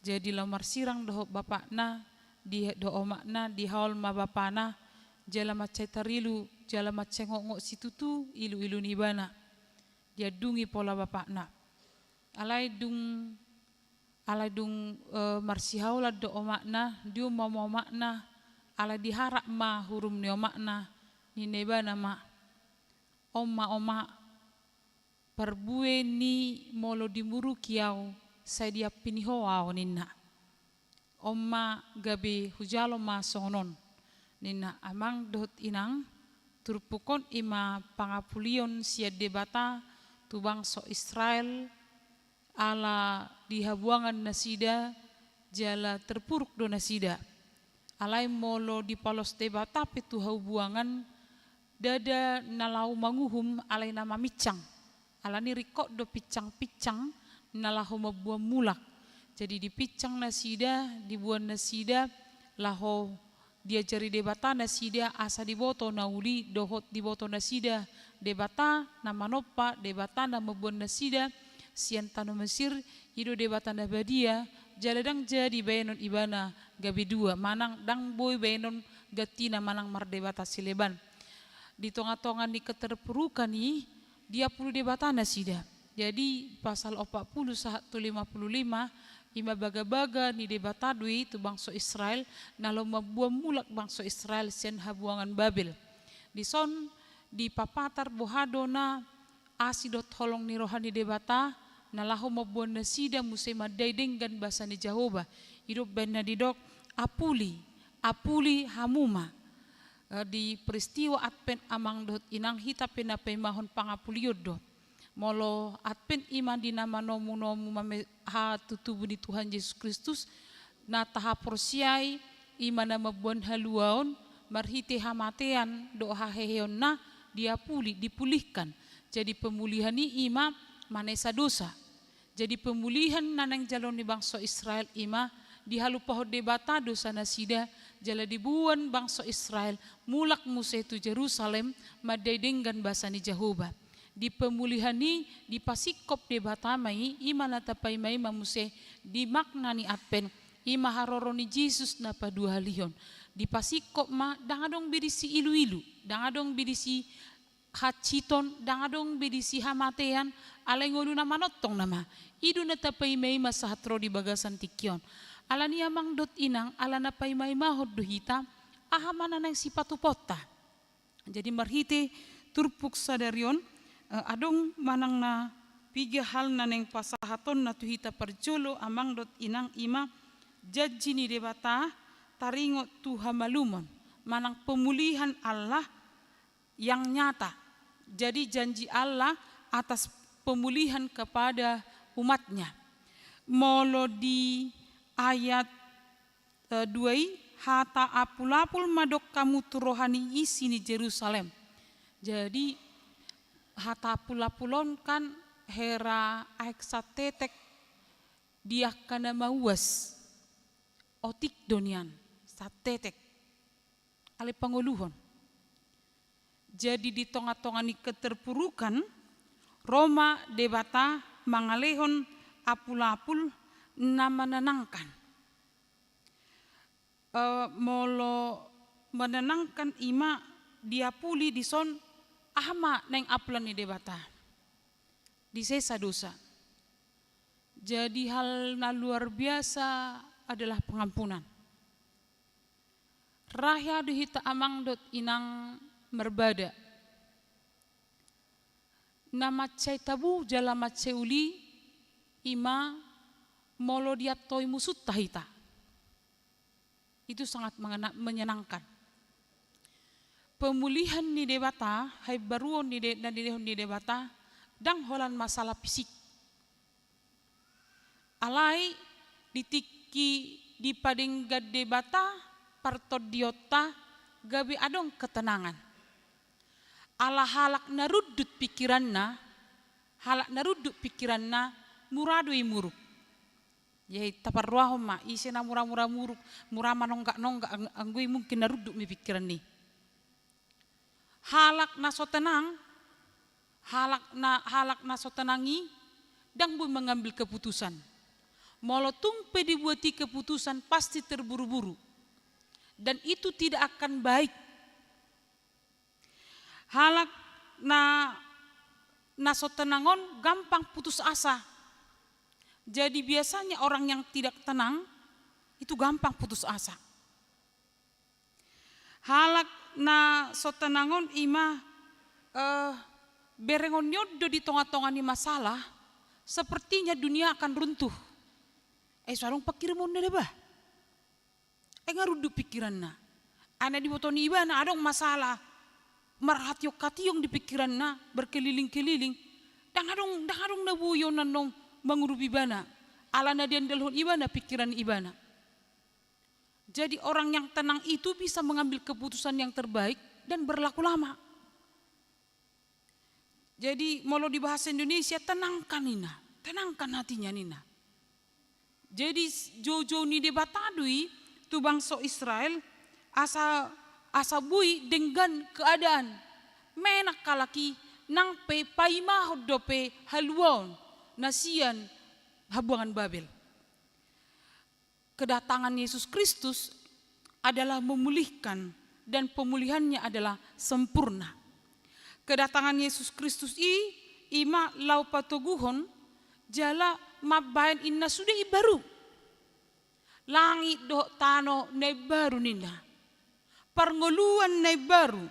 Jadi laho marsirang dohot bapakna, di, dohot omakna, dihaol ma bapana, jala mansai tarilu, jala mansai ngokngok situtu iluilu ni ibana. Diandungi pola bapakna. Alai dung, alai dung, eh, marsihaolan do omakna, diumma ma omakna, alai diharak ma hurum ni omakna, ninna ibana ma, "On ma omak, parbue ni molo dimuruki au, sai diampini ho au," ninna. "On ma gabe hujalo ma songon on," ninna. Amang dohot inang, turpuk on i ma pangapulion sian Debata tu bangso Israel, ala di habuangan nasida, jala terpuruk do nasida. Alai molo dipalos Debata pe tu habuangan, ndada na laho manguhum alai na maminsang. Alani ringkot do pinsangpinsang na laho mamboan mulak. Jadi dipinsang nasida, diboan nasida, laho diajari Debata nasida asa diboto na uli dohot diboto nasida Debata na manompa, Debata na mamboan nasida sian tano Mesir, i do Debata na badia, jala ndang jadi baenon ibana gabe dua, manang ndang boi baenon gantina manang mardebata sileban. Di tongatonga ni keterpurukan i, diapuli Debata nasida. Jadi pasal opat pulu sahat tu lima pulu lima, i ma bagabaga ni Debata do i tu bangso Israel, na laho mamboan mulak bangso Israel sian habuangan Babel. Dison dipapatar boha do na asi dohot holong ni roha ni Debata, na laho mamboan nasida muse mandai denggan basa ni Jahowa. I do umbahen na didok, "Apuli, apuli hamu ma." Eh, di peristiwa Advent amang dohot inang, hita pe na paimahon pangapulion do. Molo Advent i ma di na manomunomu mame-, ha tu tubu ni Tuhan Jesus Kristus, na tahaporseai i ma na mamboan haluaon, marhite hamatean dohot haheheonna diapuli, dipulihkan. Jadi pemulihan i i ma manesa dosa. Jadi pemulihan na naeng jaloon ni bangso Israel i ma dihalupahon Debata dosa nasida, jala diboan bangso Israel mulak muse tu Jerusalem mandai denggan basa ni Jahowa. Di pemulihan i dipasingkop Debata ma i, i ma na tapaimaima muse di makna ni Advent, i ma haroro ni Jesus na paduahalihon. Dipasingkop ma, ndang adong be disi iluilu, ndang adong be disi hansiton, ndang adong be disi hamatean, alai ngolu na manongtong nama. I do na tapaimaima sahat ro di bagasan tingki on. Alani amang dohot inang, ala na paimaimahon do hita, aha ma na naeng sipatupaonta. Jadi marhite turpuk sadari on, eh, adong manang na piga hal na naeng pasahatonna tu hita parjolo amang dohot inang, i ma janji ni Debata taringot tu hamalumon, manang pemulihan Allah yang nyata. Jadi janji Allah atas pemulihan kepada umat-Nya. Molo di ayat, eh, dua i, "Hata apulapul ma dok hamu tu roha ni isi ni Jerusalem." Jadi hata apulapul on kan hera aek santetek di angka na mauas. Otik do nian, santetek. Alai pangoluhon. Jadi di tongatonga ni keterpurukan, ro ma Debata mangalehon apulapul na menenangkan. Eh, molo menenangkan i ma diapuli dison, aha ma naeng apulan ni Debata. disesa dosa. Jadi hal na luar biasa adalah pengampunan. Ra hea do hita amang dohot inang marbada. Na mansai tabu jala mansai uli, i ma molo diantoi musunta hita. Itu sangat mengena-, menyenangkan. Pemulihan ni Debata, haimbaruon ni De-, na nilehon ni Debata, ndang holan masalah fisik. Alai di tingki dipadenggan Debata partondionta gabe adong ketenangan. Ala halak na rundut pikiranna, halak na rundut pikiranna, mura do i muruk. Jadi taparrohahon ma, ise na mura-mura muruk, mura manonggak-nonggak, ang-, anggo i mungkin na rundut ma pikiranna i. Halak na so tenang, halak na, halak na so tenang i, ndang boi mengambil keputusan. Molo tung pe dibuat i keputusan, pasti terburu-buru. Dan itu tidak akan baik. Halak na, na so tenang on gampang putus asa. Jadi biasanya orang yang tidak tenang itu gampang putus asa. Halak na so tenang on i ma, eh, berengon ni on do di tonga-tonga ni masalah, sepertinya dunia akan runtuh. Eh, so adong pangkirimonna deba. Ai nga rundut pikiranna. Ai na diboto ni ibana adong masalah. Marhationg-hationg di pikiranna, berkeliling-keliling. Ndang adong, ndang adong na boi on annon mangurupi ibana. Ala na diandalhon ibana pikiran ibana. Jadi orang yang tenang itu bisa mengambil keputusan yang terbaik dan berlaku lama. Jadi molo di bahasa Indonesia, tenangkan ninna, tenangkan hatinya ninna. Jadi s-, joujou ni Debata do i tu bangso Israel, asa, asa boi denggan keadaan. Menak halak i nang pe paimahon dope haluaon na sian habuangan Babel. Kedatangan Yesus Kristus adalah memulihkan dan pemulihannya adalah sempurna. Kedatangan Yesus Kristus i, i ma laho patoguhon jala mambahen inna sude imbaru. Langit dohot tano na imbaru ninna. Parngoluan na imbaru.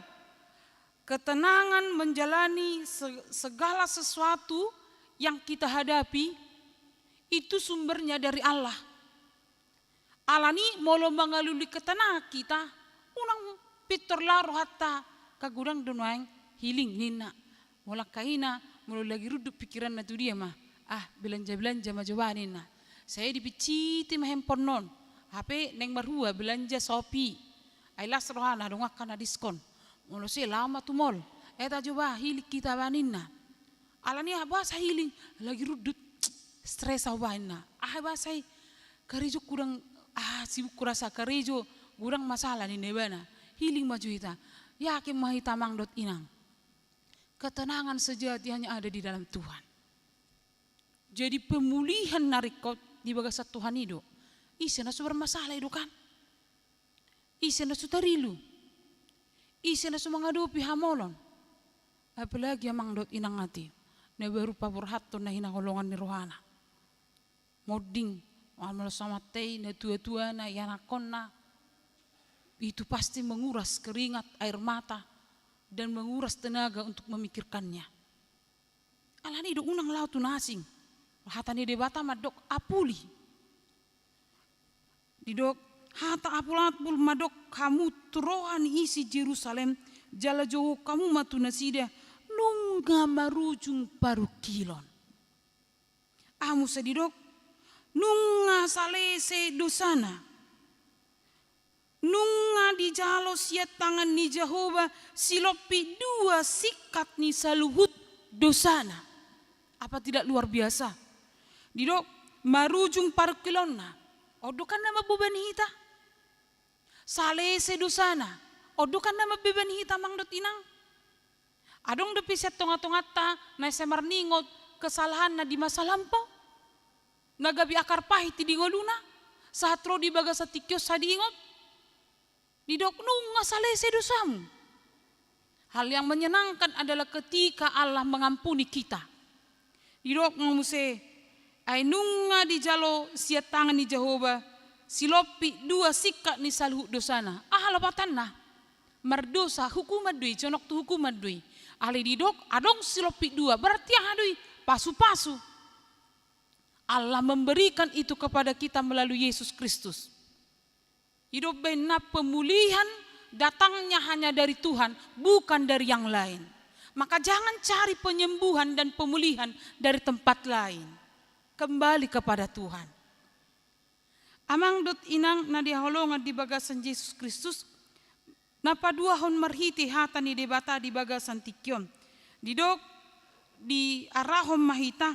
Ketenangan menjalani se-, segala sesuatu yang kita hadapi itu sumbernya dari Allah. Alani molo mangalului ketenangan hita, unang pintor laho rohanta, angka godang do nuaeng healing ninna. Molo angka ina, molo lagi rundut pikiranna tu dia ma, ah, belanja-belanja ma jo ba ninna. Sai dipinciti ma handphone on, hape naeng marhua belanja Shopee. Ai las rohana adong angka na diskon. Molo sai laho ma tu mall, eta jo ba healing hita ba ninna. Alani aha boasa healing, lagi rundut, stres au ba ninna. Aha boasa i, karejo godang, ah, sibuk kurasa karejo, godang masalah ninna ibana. Healing ma jo hita. Yakin ma hita amang dohot inang. Ketenangan sejati hanya ada di dalam Tuhan. Jadi pemulihan na ringkot di bagasan Tuhan i do. Ise na so bermasalah i do kan. Ise na so tarilu. Ise na so mangadopi hamolon. Apalagi amang dohot inang ate. Na baru paborhathon na hinaholongan ni rohana. Monding, molo so amanta i, na tua-tuana, ianakhonna, itu pasti menguras keringat, air mata, dan menguras tenaga untuk memikirkannya. Alani i do unang laho tu na asing. Hata ni Debata mandok apuli. Didok, hata apul-apul mandok hamu tu roha ni isi Jerusalem, jala jouhon hamu ma tu nasida, nunga marujung parungkilon. Aha muse didok, nunga salese dosana. Nunga dijalo sian tangan ni Jahowa silompi dua singkat ni saluhut dosana. Apa tidak luar biasa? Didok, marujung parungkilonna. On do kan na mambebani hita. Salese dosana. On do kan na mambebani hita amang dohot inang. Adong dope sian tonga-tonganta na ese marningot kesalahanna di masa lampau. Na gabe akar pahit i di ngoluna, sahat ro di bagasan tingki on sai diingot. Didok nunga salese dosamu. Hal yang menyenangkan adalah ketika Allah mengampuni kita. Didok ma muse, ai nunga dijalo sian tangan ni Jahowa silompit dua singkat ni saluhut dosana. Aha lapatanna? Mardosa, hukuman do i, jonok tu hukuman do i. Alai didok adong silompit dua, berarti aha do i? Pasu-pasu. Allah memberikan itu kepada kita melalui Yesus Kristus. Didok baenna, pemulihan datangnya hanya dari Tuhan, bukan dari yang lain. Maka jangan cari penyembuhan dan pemulihan dari tempat lain. Kembali kepada Tuhan. Amang dohot inang na hinaholongan di bagasan Jesus Kristus, na paduahon marhite hata ni Debata di bagasan tingki on. Didok, diarahon ma hita,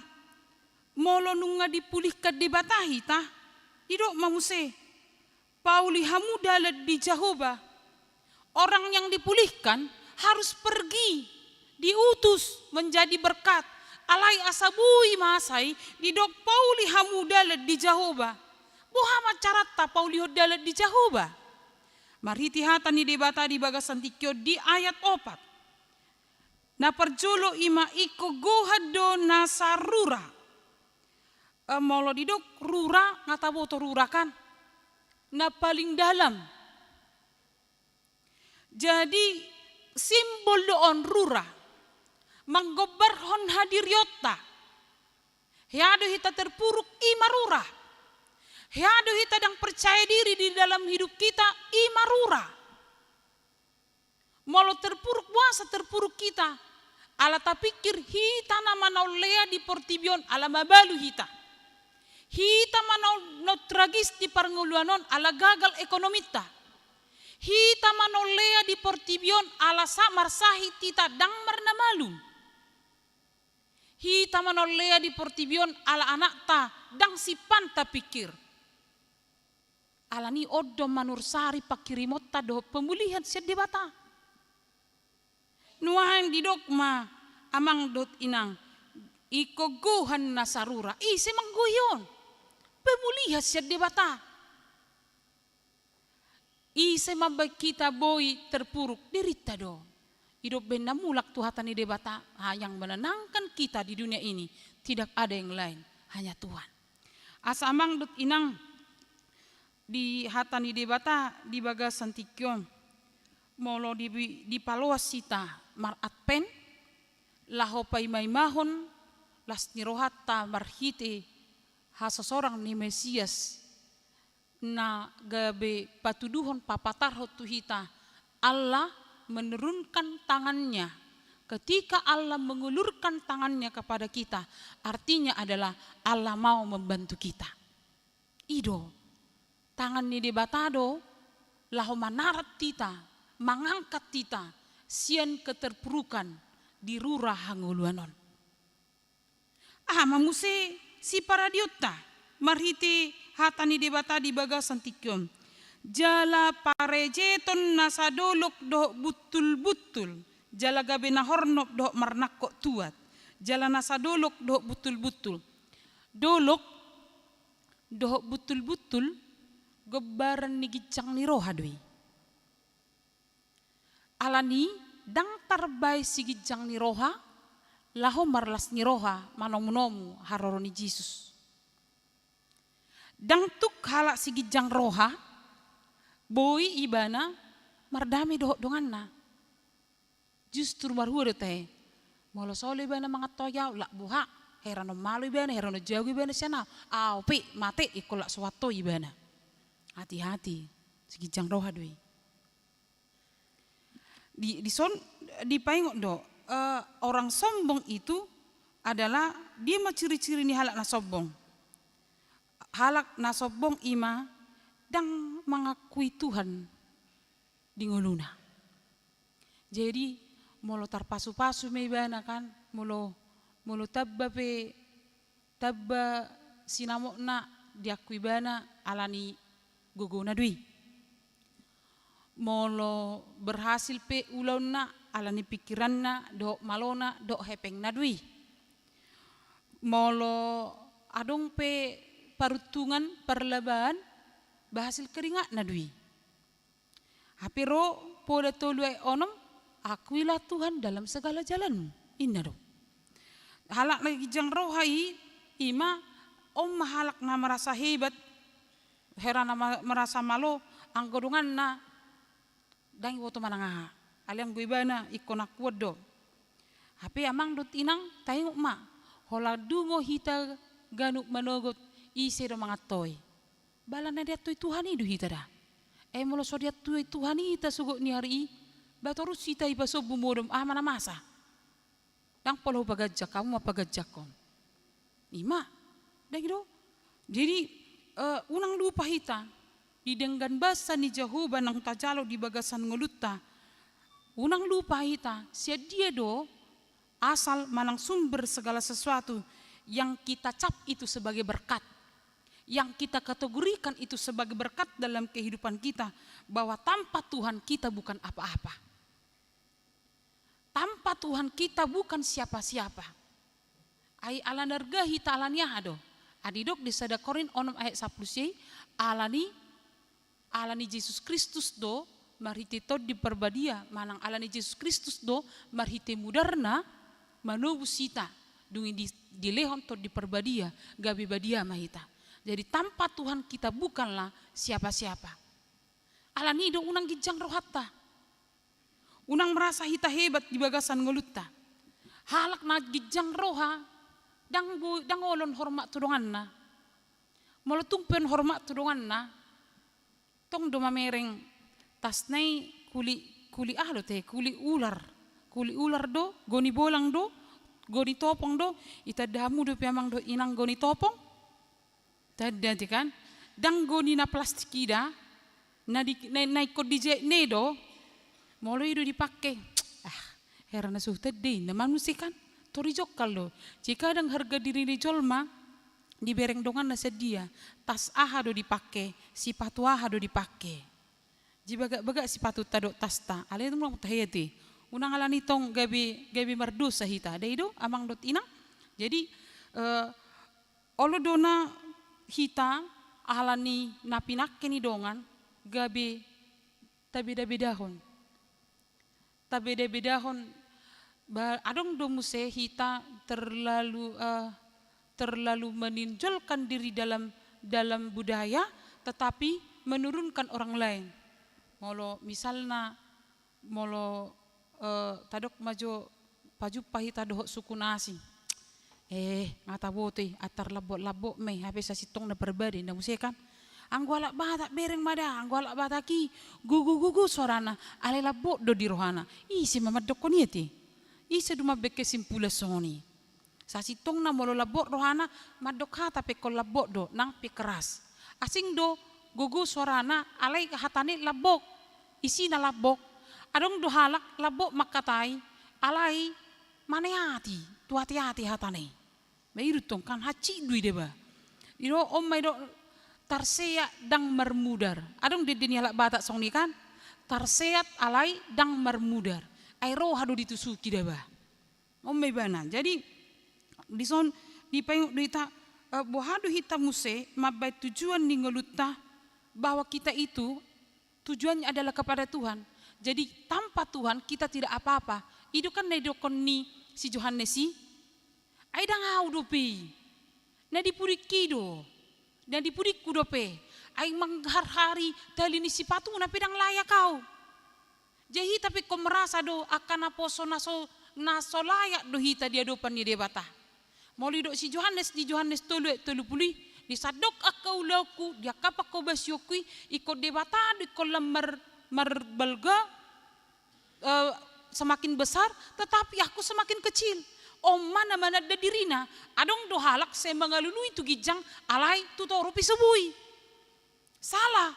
molo nunga dipulihkan Debata hita, didok ma muse, pauli hamu dalan di Jahowa. Orang yang dipulihkan harus pergi, diutus menjadi berkat. Alai asa boi masa i, didok pauli hamu dalan di Jahowa. Boha ma caranta paulihon dalan di Jahowa? Marhite hata ni Debata di bagasan tingki on di ayat opat. Na parjolo i ma ingkon gohan do nasa rura. E, molo didok rura, nga taboto rura kan? Na paling dalam. Jadi, simbol do on rura. Manggombarhon hadirionta. Hea do hita terpuruk, i ma rura. Hea do hita ndang percaya diri di dalam hidup kita, i ma rura. Molo terpuruk, boasa terpuruk hita? Ala tapikir hita na manaon lea di portibi on ala mabalu hita. Hita manaon, naon tragis di parngoluan on ala gagal ekonominta. Hita manaon lea di portibi on ala sa marsahit hita ndang marnamalum. Hita manaon lea di portibi on ala anakta ndang simpan tapikir. Alani on do manursari pangkirimonta dohot pemulihan sian Debata. Nuaeng didok ma amang dohot inang, ingkon gohan nasa rura, ise manggohi on? Pemulihan sian Debata. Ise mambaen hita boi terpuruk? Dirinta do. Didok baenna mulak tu hata ni Debata, ha, yang menenangkan kita di dunia ini tidak ada yang lain, hanya Tuhan. Asa amang dohot inang, di hata ni Debata di bagasan tingki on, molo di, dipaloas hita mar-Advent, laho paimaimahon las ni rohanta marhite hasosorang ni Mesias, na gabe patuduhon, papatarhon tu hita, Allah menurunkan tangannya. Ketika Allah mengulurkan tangannya kepada kita, artinya adalah Allah mau membantu kita. I do, tangan ni Debata do laho manarat hita, mangangkat hita sian keterpurukan di rura hangoluan on. Aha ma muse siparadionta marhite hata ni Debata di bagasan tingki on? Jala parejeton nasa dolok dohot buntul-buntul, jala gabe na hornop dohot marnangkok tuat, jala nasa dolok dohot buntul-buntul. Dolok dohot buntul-buntul gombaran ni ginjang ni roha do i. Alani ndang tarbaen siginjang ni roha laho marlas ni roha manomu-nomu haroro ni Jesus. Ndang tuk halak siginjang roha boi ibana mardame dohot donganna. Justru marhua do tahe, molo so olo ibana mangantoi au, lak boha, heran on malo ibana, heran on jago ibana sian au, au pe mate ingkon lak so huantoi ibana. Hati-hati, siginjang roha do i. Di, dison dipaingot do, eh, orang sombong itu adalah, dia ma ciri-ciri ni halak na sombong. Halak na sombong i ma ndang mangakui Tuhan di ngoluna. Jadi, molo tarpasu-pasu ma ibana kan, molo, molo tamba pe, tamba sinamotna, diakui ibana alani gogona do i. Molo berhasil pe ulaonna alani pikiranna dohot malona dohot hepengna do i. Molo adong pe paruntungan, parlabaan, ba hasil keringatna do i. Hape ro poda tolu ayat onom, akuilah Tuhan dalam segala jalanmu. Inna do. Halak na ginjang roha i, ima on ma halak na merasa hebat, hera na ma-, merasa malo, anggo donganna ndang iboto manang aha. Alai anggo ibana ingkon akuon do. Hape amang dohot inang, taingot ma, holan dungo hita ganup manogot, ise do mangantoi. Bala na diantoi Tuhan i do hita da. Ai molo so diantoi Tuhan i hita sogot ni ari i, ba torus hita ipasombu modom aha ma na masa. Ndang pola hupaganjak, hamu ma paganjakhon. Ima, ndang i do. Jadi, eh, unang lupa hita di denggan basa ni Jahowa naung tajalo di bagasan ngolunta. Unang lupa hita, sian dia do asal manang sumber segala sesuatu yang kita cap itu sebagai berkat, yang kita kategorikan itu sebagai berkat dalam kehidupan kita, bahwa tanpa Tuhan kita bukan apa-apa. Tanpa Tuhan kita bukan siapa-siapa. Ai ala na arga hita ala ni aha do? Ai didok di sada Korint onom ayat sampulu sia i, ala ni, ala ni Jesus Kristus do marhite Tondi Parbadia, manang ala ni Jesus Kristus do marhite mudarna manobus hita, dung i di-, dilehon Tondi Parbadia, gabe badia ma hita. Jadi tanpa Tuhan kita bukanlah siapa-siapa. Ala ni do unang ginjang rohanta. Unang merasa hita hebat di bagasan ngolunta. Halak na ginjang roha, ndang bo-, ndang olo on hormat tu donganna. Molo tung pe on hormat tu donganna, tong do mamereng tasna i kuli, kuli aha do te, kuli ular. Kuli ular do, goni bolang do, goni topong do, itanda hamu dope amang dohot inang goni topong? Tanda te kan, ndang goni na plastik i da, na di, na, na ingkon dijaitna i do, molo i do dipake. Ah, hera na so hutanda i, na manuse kan, tori jongkal do. Jadi kadang harga diri ni jolma, dibereng donganna sian dia, tas aha do dipake, sipatu aha do dipake. Dibagak-bagak sipatunta dohot tasta, alai tung tahe ate. Unang ala ni tong gabe, gabe mardosa hita, da i do amang dohot inang. Jadi, eh, olo do na hita ala ni na pinangke ni dongan gabe tabeda-bedahon. Tabeda-bedahon, ba-, adong do muse hita terlalu, eh, terlalu menonjolkan diri dalam, dalam budaya, tetapi menurunkan orang lain. Molo misalna Molo, eh, tadok ma jo pajumpa hita dohot suku na asing. Eh, nga taboto i, antar lambok-lambok ma i, hape sasintongna parbade, na muse kan. Anggo halak Batak bereng ma da, anggo halak Batak i gogo-gogo soarana, alai lambok do di rohana. Ise ma mandokkon i ate? Ise do mambaen kesimpulan songon i? Sasintongna molo lambok rohana, mandok hata pe ingkon lambok do, nang pe keras. Asing do gogo soarana, alai hatana i lambok, isina lambok. Adong do halak lambok mangkatai, alai maneati, tu ate-ate hatana i. Ba i do tong kan hansit do i deba. I do on ma i do tarseat ndang marmudar. Adong do ende ni halak Batak songon i kan? Tarseat alai ndang marmudar. Ai roha do ditusuki deba. On ma ibana. Jadi, dison dipaingot do hita, eh, boha do hita muse mambaen tujuan ni ngolunta, bahwa kita itu tujuannya adalah kepada Tuhan. Jadi, tanpa Tuhan kita tidak apa-apa. I do kan na didokkon ni si Johannes i? Ai ndang ahu dope i. Na di pudingki do. Na di pudingku dope. Ai mangharhari tali ni sipatuna pe ndang layak ahu. Jadi hita pe ingkon merasa do angka naposo na so, na so layak do hita di adopan ni Debata. Molo didok si Johannes di Johannes tolu ayat tolu pulu i, di sandok angka ulaonku, di angka pangkobasionku i, ingkon Debata do ingkon lam mar-, marbalga, eh, semakin besar, tetapi aku semakin kecil. On ma na mananda dirina, adong do halak sai mangalului tu ginjang, alai tu toru pe so boi. Salah.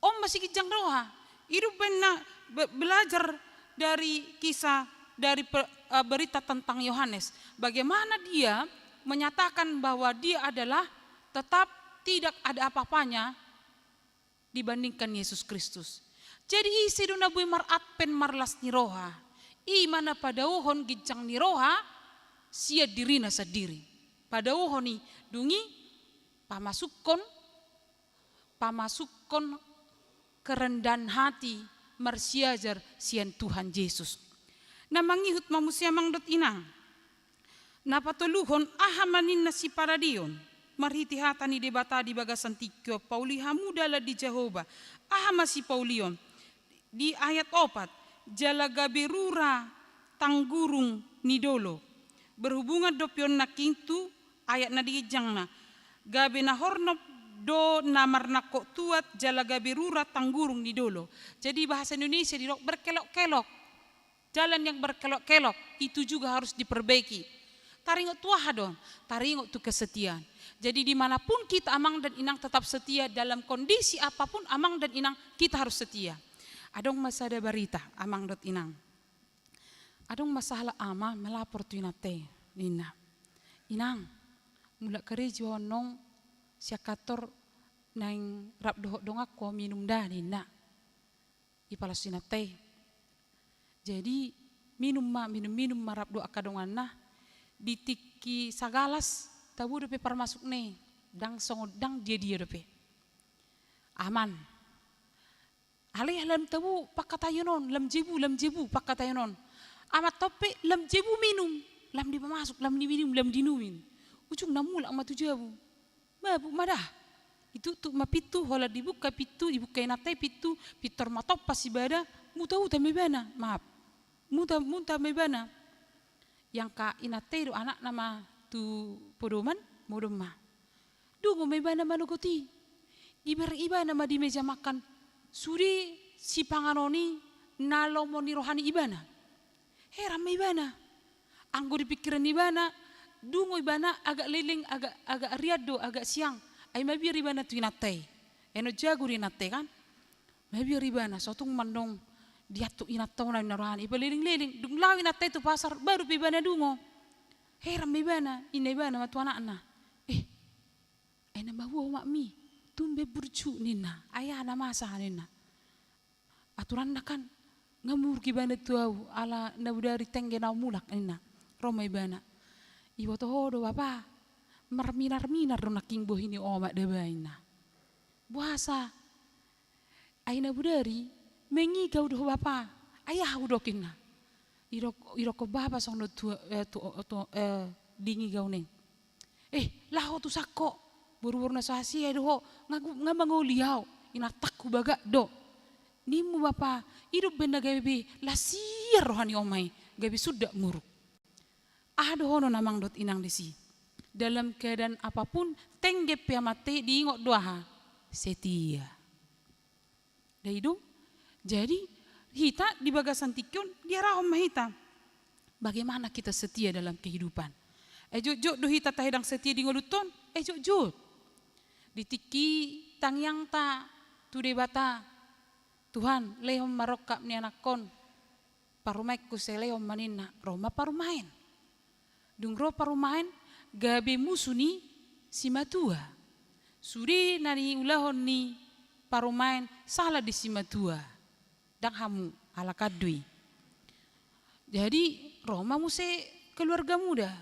On ma si ginjang roha. I do umbahen na be-, belajar dari kisah, dari pe-, eh, berita tentang Yohanes. Bagaimana dia menyatakan bahwa dia adalah tetap tidak ada apa-apanya dibandingkan Yesus Kristus. Jadi ise do na boi mar-Advent marlas ni roha? I ma na padaohon ginjang ni roha sian dirina sandiri. Padaohon i, dung i pamasukkon, pamasukkon kerendahan hati marsiajar sian Tuhan Jesus. Na mangihut ma muse amang dohot inang. Na patoluhon, aha ma ninna siparadeon marhite hata ni Debata di bagasan tingki on? Pauli hamu dalan di Jahowa. Aha ma sipaulion? Di ayat opat, jala gabe rura tanggurung ni dolok. Berhubungan dope on nangkin tu ayat na di ginjangna. Gabe na hornop do na marnangkok tuat jala gabe rura tanggurung ni dolok. Jadi bahasa Indonesia didok berkelok-kelok. Jalan yang berkelok-kelok itu juga harus diperbaiki. Taringot tu aha do? Taringot tu kesetiaan. Jadi dimanapun kita amang dan inang tetap setia, dalam kondisi apapun amang dan inang kita harus setia. Adong ma sada barita amang dohot inang. Adong ma sahalak ama melapor tu inanta i, ninna, "Inang, mulak karejo annon sian kantor naeng rap dohot donganku minum da," ninna. Ipalasu inanta i. Jadi minum ma, minum-minum ma rap dohot angka donganna. Di tingki sagalas tabo dope parmasukna i, ndang songon, ndang dia-dia dope. Aman. Alai lam tabo pangkataion on, lam jabu, lam jabu pangkataion on. Amat on pe lam jabu minum, lam dipamasuk, lam diminum, lam diinum. Ujungna mulak ma tu jabu. Mabuk ma da. Itutup ma pintu, holan dibuka pintu, dibuka inanta i pintu, pintor matompa sibada, muta-uta ma ibana, maaf. Muta, muta ma ibana. Iangka inanta i dohot anakna ma tu podoman, modom ma. Dungo ma ibana manogot i. Dibereng ibana ma di meja makan sude sipanganon i na lomo ni roha ni ibana. Heran ma ibana. Anggo di pikiran ibana, dungo ibana agak leleng, agak, agak rian do, agak siang. Ai mabiar ibana tu inanta i. Enon jago do inanta i kan. Mabiar ibana, so tung mandong diantuk inanta on ninna rohana, ipaleleng-leleng, dung laho inanta i tu pasar, baru pe ibana dungo. Heran ma ibana, ninna ibana ma tu anakna, "Eh, ai na maboa omakmi, tumben burju," ninna, "ai aha na masa?" ninna. "Aturanna kan nga muruk ibana tu ahu, ala na bodari tengge na mulak," ninna. Ro ma ibana. "Iboto ho do bapa, marminar-minar do nangkin bohi ni omak da ba," ninna. "Boasa?" "Ai na bodari mangigau do ho bapa, ai aha hudok?" ninna. Didok, didokkon bapa songon on tu, eh, tu, tu, eh, di ingigauna i. "Eh, laho tu sangko, boru-boru na so hasea do ho, nga, nga mangoli ahu, inantangku bagak do." "Nimmu bapa, i do umbahen na gabe lasiar roha ni omak i, gabe sundat muruk." Aha dohonon amang dohot inang disi? Dalam keadaan apapun, tengge pe amanta i diingot do aha? Setia. Dai do? Jadi hita di bagasan tingki on diarahon ma hita. Bagaimana kita setia dalam kehidupan? Ai jotjot do hita tahe ndang setia di ngolunta on? Ai jotjot. Di tingki tangiangta tu Debata, "Tuhan, lehon ma rongkap ni anakon parumaenku, sai lehon ma," ninna, ro ma parumaen. Dung ro parumaen, gabe musu ni simatua. Sude na niulahon ni parumaen sala di simatua. Ndang hamu, halak an do i. Jadi ro ma muse keluarga muda.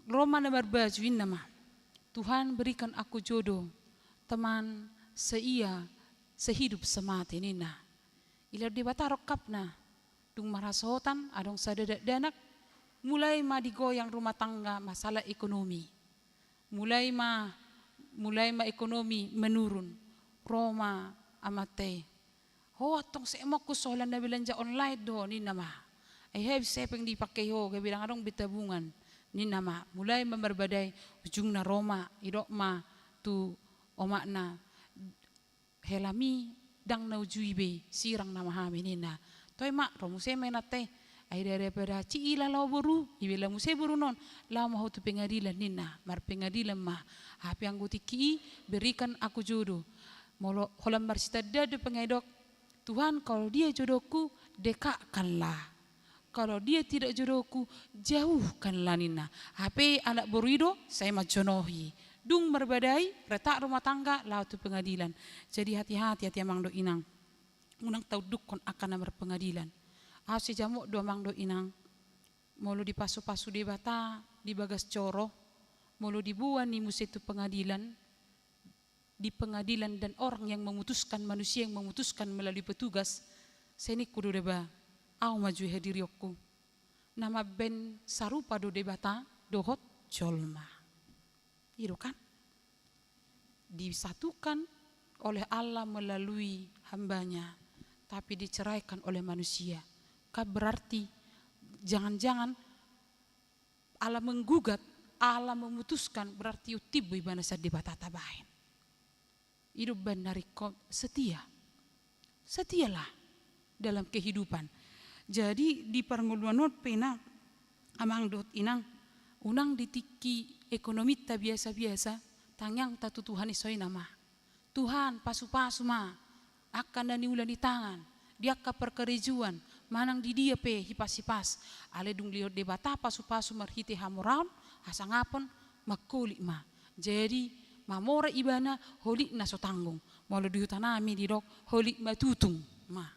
Ro ma na marbaju, ninna ma, "Tuhan, berikan aku jodoh, teman seia, sehidup semati," ninna. Dilehon Debata rongkapna. Dung marhasohotan, adong sada dakdanak, mulai ma digoyang rumah tangga masalah ekonomi. Mulai ma, mulai ma ekonomi menurun. Ro ma amanta i. "Ho antong semonku so holan na belanja online do," ninna ma. "Ai habis hepeng dipake ho, gabe ndang adong be tabungan," ninna ma. Mulai ma marbadai, ujungna ro ma, didok ma tu omakna, "Helami ndang na ujui be, sirang nama hami," ninna. Toe ma, ro muse ma inanta i. "Ai daripada cici laho boru, ibela muse boru non, laho ma ho tu pengadilan," ninna. Marpengadilan ma. "Hape anggo tingki i, berikan aku jodoh." Molo holan marsitanda do pe nga didok, "Tuhan, kalau dia jodohku, dekatkanlah. Kalau dia tidak jodohku, jauhkanlah," ninna. Hape anak boru i do sai manjonohi. Dung marbadai, retak rumah tangga, laho tu pengadilan. Jadi hati-hati, hati amang dohot inang. Unang taundukkon angka na marpengadilan. Ahu sai jamot do amang dohot inang. Molo dipasu-pasu Debata di bagas joro, molo diboan i muse tu pengadilan, di pengadilan dan orang yang memutuskan, manusia yang memutuskan melalui petugas, sai ningku do deba, "Ahu ma jo i hadirionku." Na mambaen sarupa do Debata dohot jolma. I do kan? Disatukan oleh Allah melalui hambanya, tapi diceraikan oleh manusia. Kan berarti jangan-jangan Allah menggugat, Allah memutuskan, berarti untimbo ibana sian Debata tabaen. I do umbaen na ringkot setia. Setialah dalam kehidupan. Jadi di parngoluan on pe na, amang dohot inang, unang di tingki ekonomita biasa-biasa, tangiangta tu Tuhan i songon i nama. Tuhan, pasu-pasu ma angka na niula ni tangan, di angka parkarejoan, manang di dia pe hipas-hipas. Alai dung didok Debata pasu-pasu marhite hamoraon, hasangapon, mangholit ma. Jadi mamora ibana, holitna so tanggung. Molo di hutanami didok holit matutung. Ma.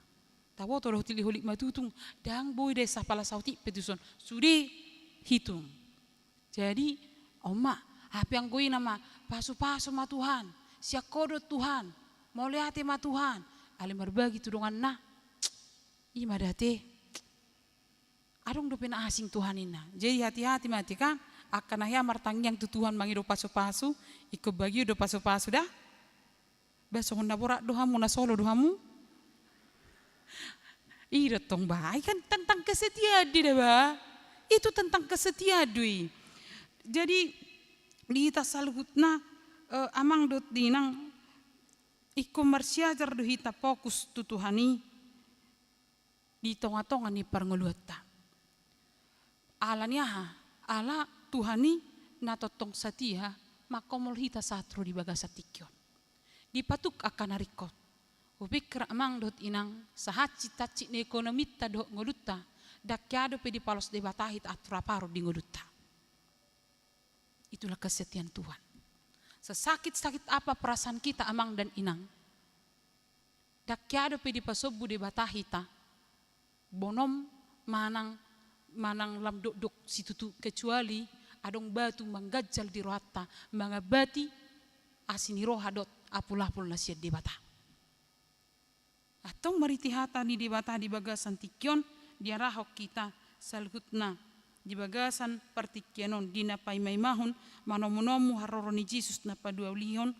Taboto do holit, holit matutung, ndang boi da sapala saotik pe tuson, sude hitung. Jadi, on ma, hape anggo i nama, pasu-pasu ma Tuhan, sian Ho do Tuhan, mauliate ma Tuhan, alai marbagi tu donganna, i ma da ate. Adong dope na asing Tuhan inna. Jadi hati-hati ma ate kan, angka na hea martangiang tu Tuhan mangido pasu-pasu, ingkon bagiu do pasu-pasu da. Ba songon na borat do hamu, na solo do hamu. I do tong ba, i kan tentang kesetiaan do i da ba. Itu tentang kesetiaan do i. Jadi di hita saluhutna, eh, amang dohot inang, ingkon marsiajar do hita fokus tu Tuhan i di tonga-tonga ni parngoluanta. Ala ni aha? Ala Tuhan i na tongtong satia mangkomol hita sahat ro di bagasan tingki on. Dipatuk angka na ringkot. Hupikir amang dohot inang, sahansit-hansit ni ekonominta dohot ngolunta, ndang hea dope dipalos Debata hita atur apa ro di ngolunta. Itulah kesetiaan Tuhan. Sesakit-sakit apa perasaan kita amang dan inang, ndang hea dope dipasombu Debata hita, bonom manang, manang lam dokdok situtu, kecuali adong batu mangganjal di rohanta, mangambati asi ni roha dohot apul-apul na sian Debata. Antong marhite hata ni Debata di bagasan tingki on, diarahon hita saluhutna di bagasan partingkian on, di na paima-imahon manomu-nomu haroro ni Jesus na paduaulihon,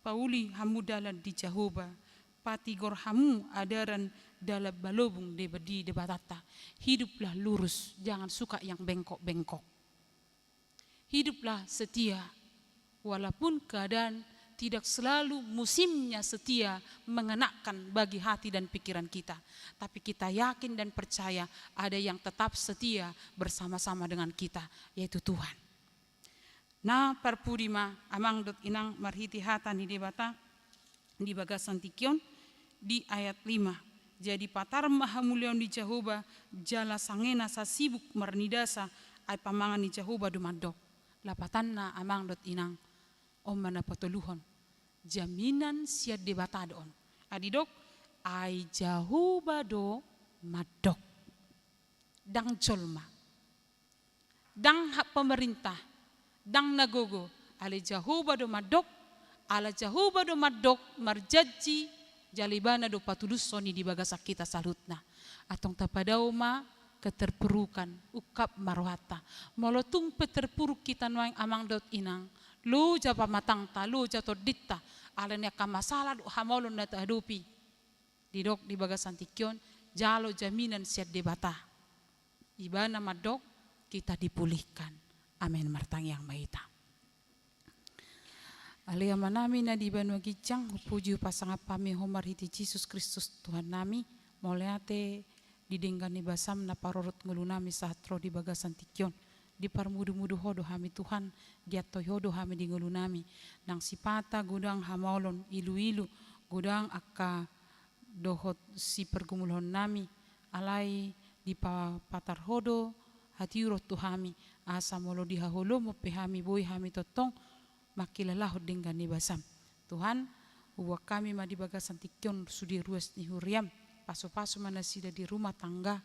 pauli hamu dalan di Jahowa, patigor hamu adaran dalan malobung di Debatanta. Hiduplah lurus, jangan suka yang bengkok-bengkok. Hiduplah setia, walaupun keadaan tidak selalu musimnya setia mengenakan bagi hati dan pikiran kita. Tapi kita yakin dan percaya ada yang tetap setia bersama-sama dengan kita, yaitu Tuhan. Na parpudi ma amang dohot inang marhite hata ni Debata di bagasan tingki on di ayat lima. Jadi patar ma hamuliaon ni Jahowa jala sangena sasibuk marnidasa, ai pamangan ni Jahowa do mandok. Lapatanna amang dohot inang, on ma na patoluhon. Jaminan sian Debata do on. Ai didok, ai Jahowa do mandok. Ndang jolma. Ndang hak pemerintah, ndang na gogo, alai Jahowa do mandok, ala Jahowa do mandok marjanji, jala ibana do patulushon i di bagasan hita saluhutna. Antong tapadao ma keterpurukan, ungkap ma rohanta. Molo tung pe terpuruk hita nuaeng amang dohot inang, loja pamatangta, loja tondinta, ala ni angka masalah dohot hamaolon na tahadopi. Didok di bagasan tingki on, jalo jaminan sian Debata. Ibana mandok, kita dipulihkan. Amen. Martangiang ma hita. Ale Amanami na di banua ginjang, hupuji hupasangap hami Ho marhite Jesus Kristus Tuhannami, mauliate di denggan ni basam na parorot ngolunami sahat ro di bagasan tingki on. Diparmudu-mudu Ho do hami Tuhan, diantoi Ho do hami di ngolunami. Nang sipata godang hamaolon, ilu-ilu, godang angka dohot sipargumulhonnami, alai dipapatar Ho do hatiuron tu hami, asa molo di haholomon pe hami boi hami tongtong mangkilalahon denggan ni basam. Tuhan, huboan hami ma di bagasan tingki on sude ruas ni huriam, pasu-pasu ma nasida di rumah tangga,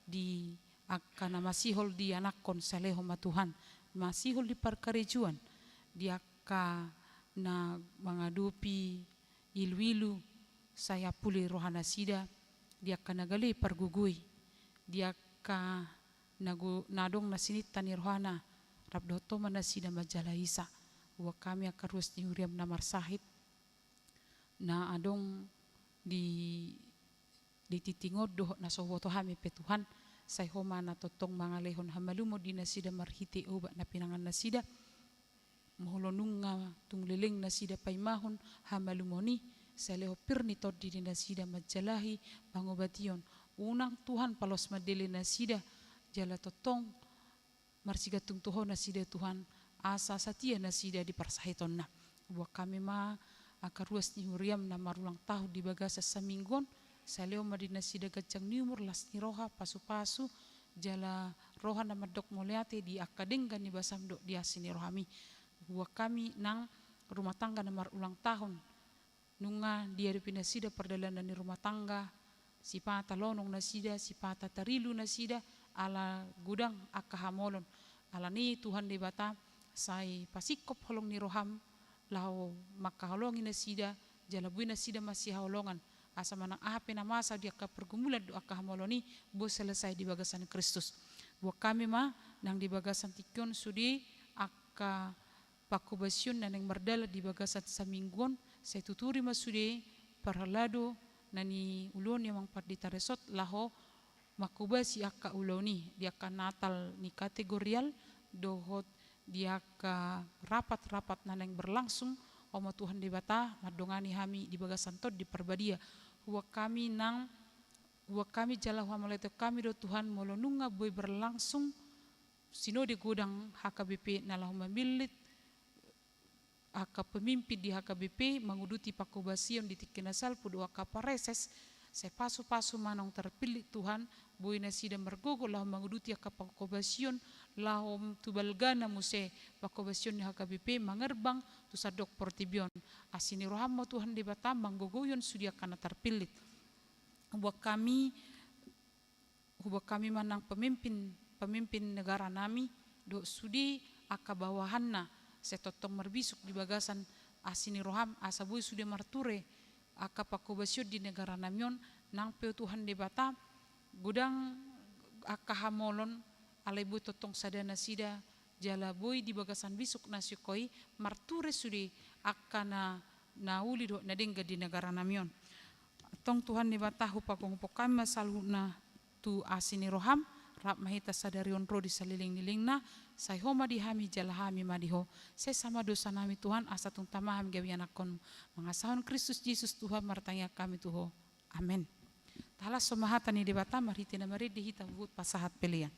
di angka na masihol di anakhon, salehon ma Tuhan, masihol di parkarejoan, di angka na mangadopi ilu-ilu, sai apuli rohanasida, di angka na gale pargogoi, di angka na go-, na adong na sininta ni rohana, rap dohot Ho ma nasida manjalahi sa. Huboan hami angka ruas ni huriaM na marsahit, na adong di, di tingting on dohot na so huboto hami pe Tuhan, sai Ho ma na tongtong mangalehon hamalumon di nasida marhite obat na pinangan nasida. Molo nunga tung leleng nasida paimahon hamalumon i, sai lehon pir ni tondi di nasida manjalahi pangobation. Unang Tuhan paloas mandele nasida, jala tongtong marsigantung tu Ho nasida Tuhan, asa satia nasida di parsahitonna. Huboan hami ma angka ruas ni huriaM na marulang tahun di bagasan saminggu on, sai lehon ma di nasida ganjang ni umur, las ni roha, pasupasu, jala roha na mandok mauliate di angka denggan ni basaM dohot di asi ni rohaMi. Huboan hami nang rumah tangga na marulang tahun, nunga diadopi nasida pardalanan ni rumah tangga, sipata lonong nasida, sipata tarilu nasida, ala godang angka hamaolon. Alani i Tuhan Debata, sai pasingkop holong ni rohaM, laho mangkaholongi nasida, jala boi nasida masihaholongan. Asa manang aha pe na masa di angka pergumulan dohot angka hamaolon i, boi selesai di bagasan Kristus. Huboan hami ma, nang di bagasan tingki on sude angka pangkobasion na naeng mardalan di bagasan saminggu on, sai tuturi ma sude parhalado na niuluhon ni amang pandita resort laho mangkobasi angka ulaon i di angka Natal ni kategorial dohot di angka rapat-rapat na naeng berlangsung. Ho ma Tuhan Debata mandongani hami di bagasan Tondi Parbadia. Huboan hami nang, huboan hami jala huhamauliateon hami do Tuhan molo nunga boi berlangsung sinode godang H K B P na laho mamillit angka pemimpin di H K B P manguduti pangkobasion di tingki na salpu dohot angka pareses, sai pasupasu ma naung tarpillit Tuhan, boi nasida margogo laho manguduti angka pangkobasion, laho tu balgana muse pangkobasion ni H K B P mangerbang tu sandok portibi on. Asi ni rohaM ma Tuhan Debata manggogoihon sude angka na tarpillit. Huboan hami, huboan hami ma nang pemimpin, pemimpin negara nami, dohot sude angka bawahanna, sai tongtong marbisuk di bagasan asi ni rohaM, asa boi sude marture angka pangkobasion di negara nami on. Nang pe Tuhan Debata, godang angka hamaolon, alai boi tongtong sada nasida, jala boi di bagasan bisuk na singkop i marture sude angka na, na uli dohot na denggan di negara nami on. Antong Tuhan Debata, hupagompon hami ma saluhutna tu asi ni rohaM, rap ma hita sadari on ro di saleleng ni lelengna, sai Ho ma di hami jala hami ma di Ho, sesa ma dosa nami Tuhan, asa tung tama hami gabe ianakhonMu. Mangasahon Kristus Jesus Tuhan martangiang hami tu Ho. Amen. Tahalashon ma hata ni Debata marhite na marende hita huhut pasahat pelean.